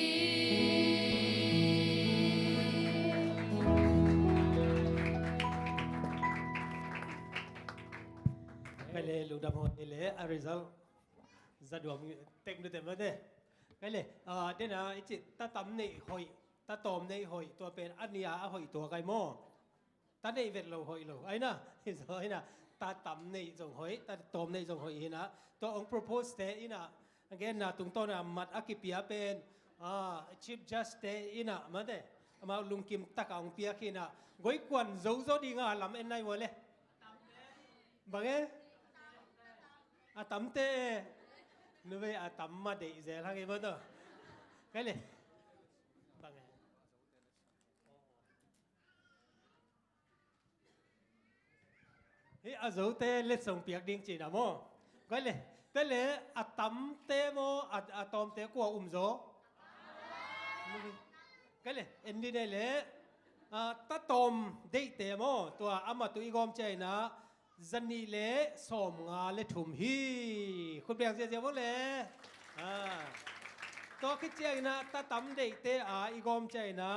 Kei le lungdam hon ni le a result za duam tek nu te mate. Kei le, ah, dena i ci tatam neih hoih, tatawm neih hoih, tua pen a nia a hoih tua kai maw? Ta neih vet lo hoih lo. Aina, hi zo aina. Ta tam neih zong hoih, ta tawm neih zong hoih hina. Tua ong propose te ina. Again na tungtawn a mat a kipia pen. Ah, Chief Judge te ina, mate. Amau lungkim taka ong piak hina. Goi kuan zo zo dinga lam en nai vua le. Bange? A tamte. Nuve a tam ma deih zel hang i bo to. Kei le. Bange? Hi a zote letsong piak ding cina maw? Koi le, te le a tamte maw, a, a tawmte kua um zaw? Koi le, en dih nei le, a, ta tawm deihte maw, tua ama tu i gawm ciaina, zanih le sawm nga le thum hi. Khut biang ziazia maw le. A, tua khit ciaina, ta tam deihte a i gawm ciaina,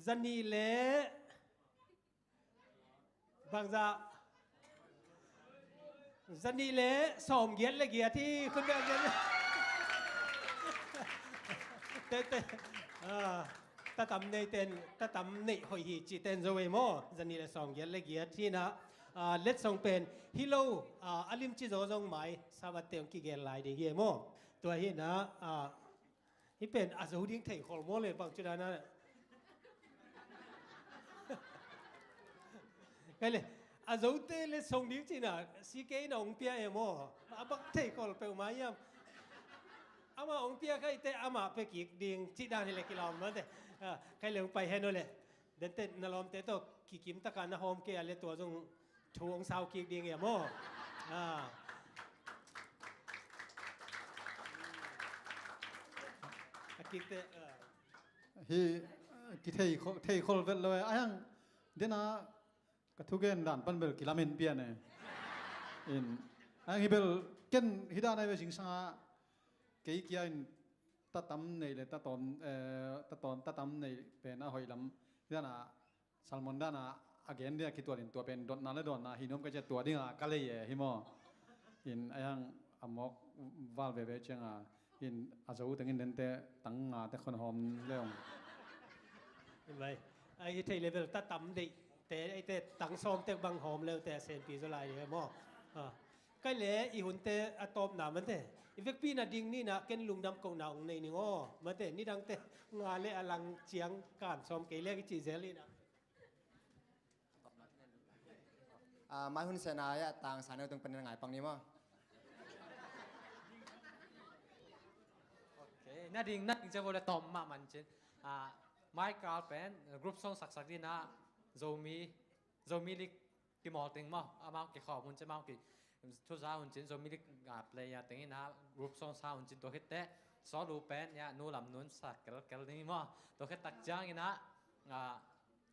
zanih le Bangzah. Zanih le sawm giat le giat hi, khun bek giat. Te, te. Ah, tatam nei ten, tatam nei hoih hi ci ten zo ei maw. Zanih le sawm giat le giat hi na. Ah, letsong pen hi lo, ah, a lim ci zo zong mai, Sabbath te ong kigel lai ding hi ei maw. Tua hi na, ah, Hi pen a zo ding thei khol maw le bang ci dan a. Kei le, a zote le song ding cina, si kei na ong pia e maw. A bang thei khol peuh ma iam. Ama ong pia kei te ama pe kik ding, ci dan hi le kilawm ma te. Ah, kei le ong pai hen o le. Den te na lawmte tawh kikim taka na hawm kei a le tua zong thu hong sau kik ding ia maw? Ah. A kikte, ah. Hi, kithei khol, thei khol vet lo e. A hiang, dena ka thugen dan pan bel kilamen pian e. In, a hiang hi bel ken hi dan ai ve singsanga kei kia in tatam nei le tatom, eh, tatom, tatam nei pen a hoih lam. Hi dan a Salmon dana a gen dia kitualin tua pen dotna le dotna hi nuam ka cia tua dinga ka lei e hi maw? In a hiang a mawk val veve cianga in a zo tengin dente tang nga te khon hawm leong. Vai, a hi thei level ta tam deih te, ei te tang sawm tek bang hawm leu te a senpi zo lai hi maw? Ah. Kai le i hunte a tawpna mante i vekpi na ding nina ken lungdam kohna ong nei ning aw mante nidangte nga le a lang ciang kan sawm kei le kici zel ina. Ah, mai hun sena ya tang sa neu tung panin ngai pang ni maw? Okay, na ding na ding cebo le tom ma man cin. Ah, mai kal pen group song saksak dina Zomi Zomi League kimawl teng maw, amau kikhawm hun cin, amau ki thuza hun cin, Zomi League, ah, player teng ina group song sa hun cin tua khit teh, sawlu pen, ya, nu lam nun sa kel kel ding maw, tua khit tak ciang ina, ah,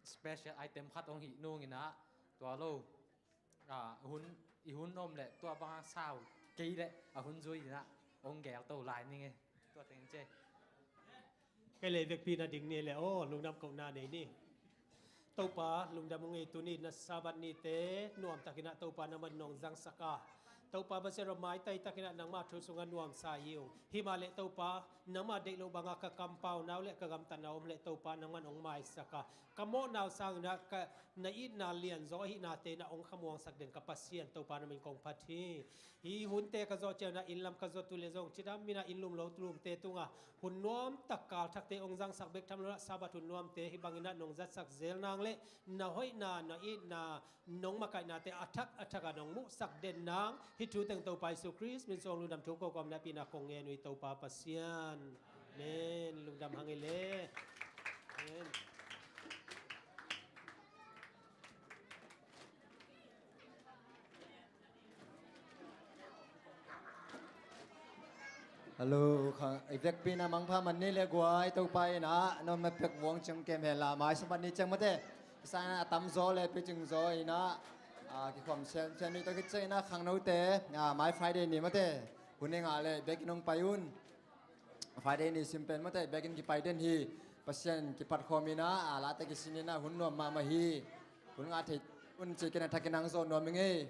special item khat hong hih nung ina, tua lo, ah, hun, i hun om le, tua bang sau, kei le, a hun zui ina, hong gel to lai ning e, tua teng ce. Kei le vekpi na ding ni le, aw, lungdam kohna nei ni. Topa, lungdam ung ei tuni na Sabbath nite, nuamtakin ah Topa nangman nong zangsaka. Topa Pasian aw maitai takin ah nangma thu sungah nuamsa hi ung. Himah le Topa, nangma deih loh bangah ka kampau nau le ka gamtatna om le Topa nangman ong maisaka. Ka mawhnau sangin ah ka na itna lianzaw ahihnate na ong khamuangsak den ka Pasian Topa na min kong phat hi. Hih hunte ka zawh ciangin ah inn lam ka zawh tu le zong cidam in ah inn lum lo tulumte tungah hun nuamtak kalthakte ong zangsak bek tham lo ah Sabbath hun nuamte hih bangin ah nong zatsak zel nang le na hoihna na itna nong makaihnate a thak a thak ah nong muhsak den nang hih thu teng Topa Jesu Khrist min suang lungdam thu kawkawm na pina kong ngen uh hi Topa Pasian. Amen. Lungdam hang i le. Amen. Hello, kha, i vekpi na mangpha man ni le guai, Topa in a, no me pek vuang ciang kem hen la, mai Sabbath ni ciang mate. Kisa na a tam zaw le picing zaw in a, a, kikhawm sian, sian ni to kicing in a khangnote, a, mai Friday ni mate. Hun e nga le, bek in hong pai un. Friday ni sim pen mate, bek in kipai den hi. Pasian kipat khawm in a, a, late kisin in a, hun nuam mahmah hi. Hun nga thei, hun cikin a thakin ang zaw nuam i ngei.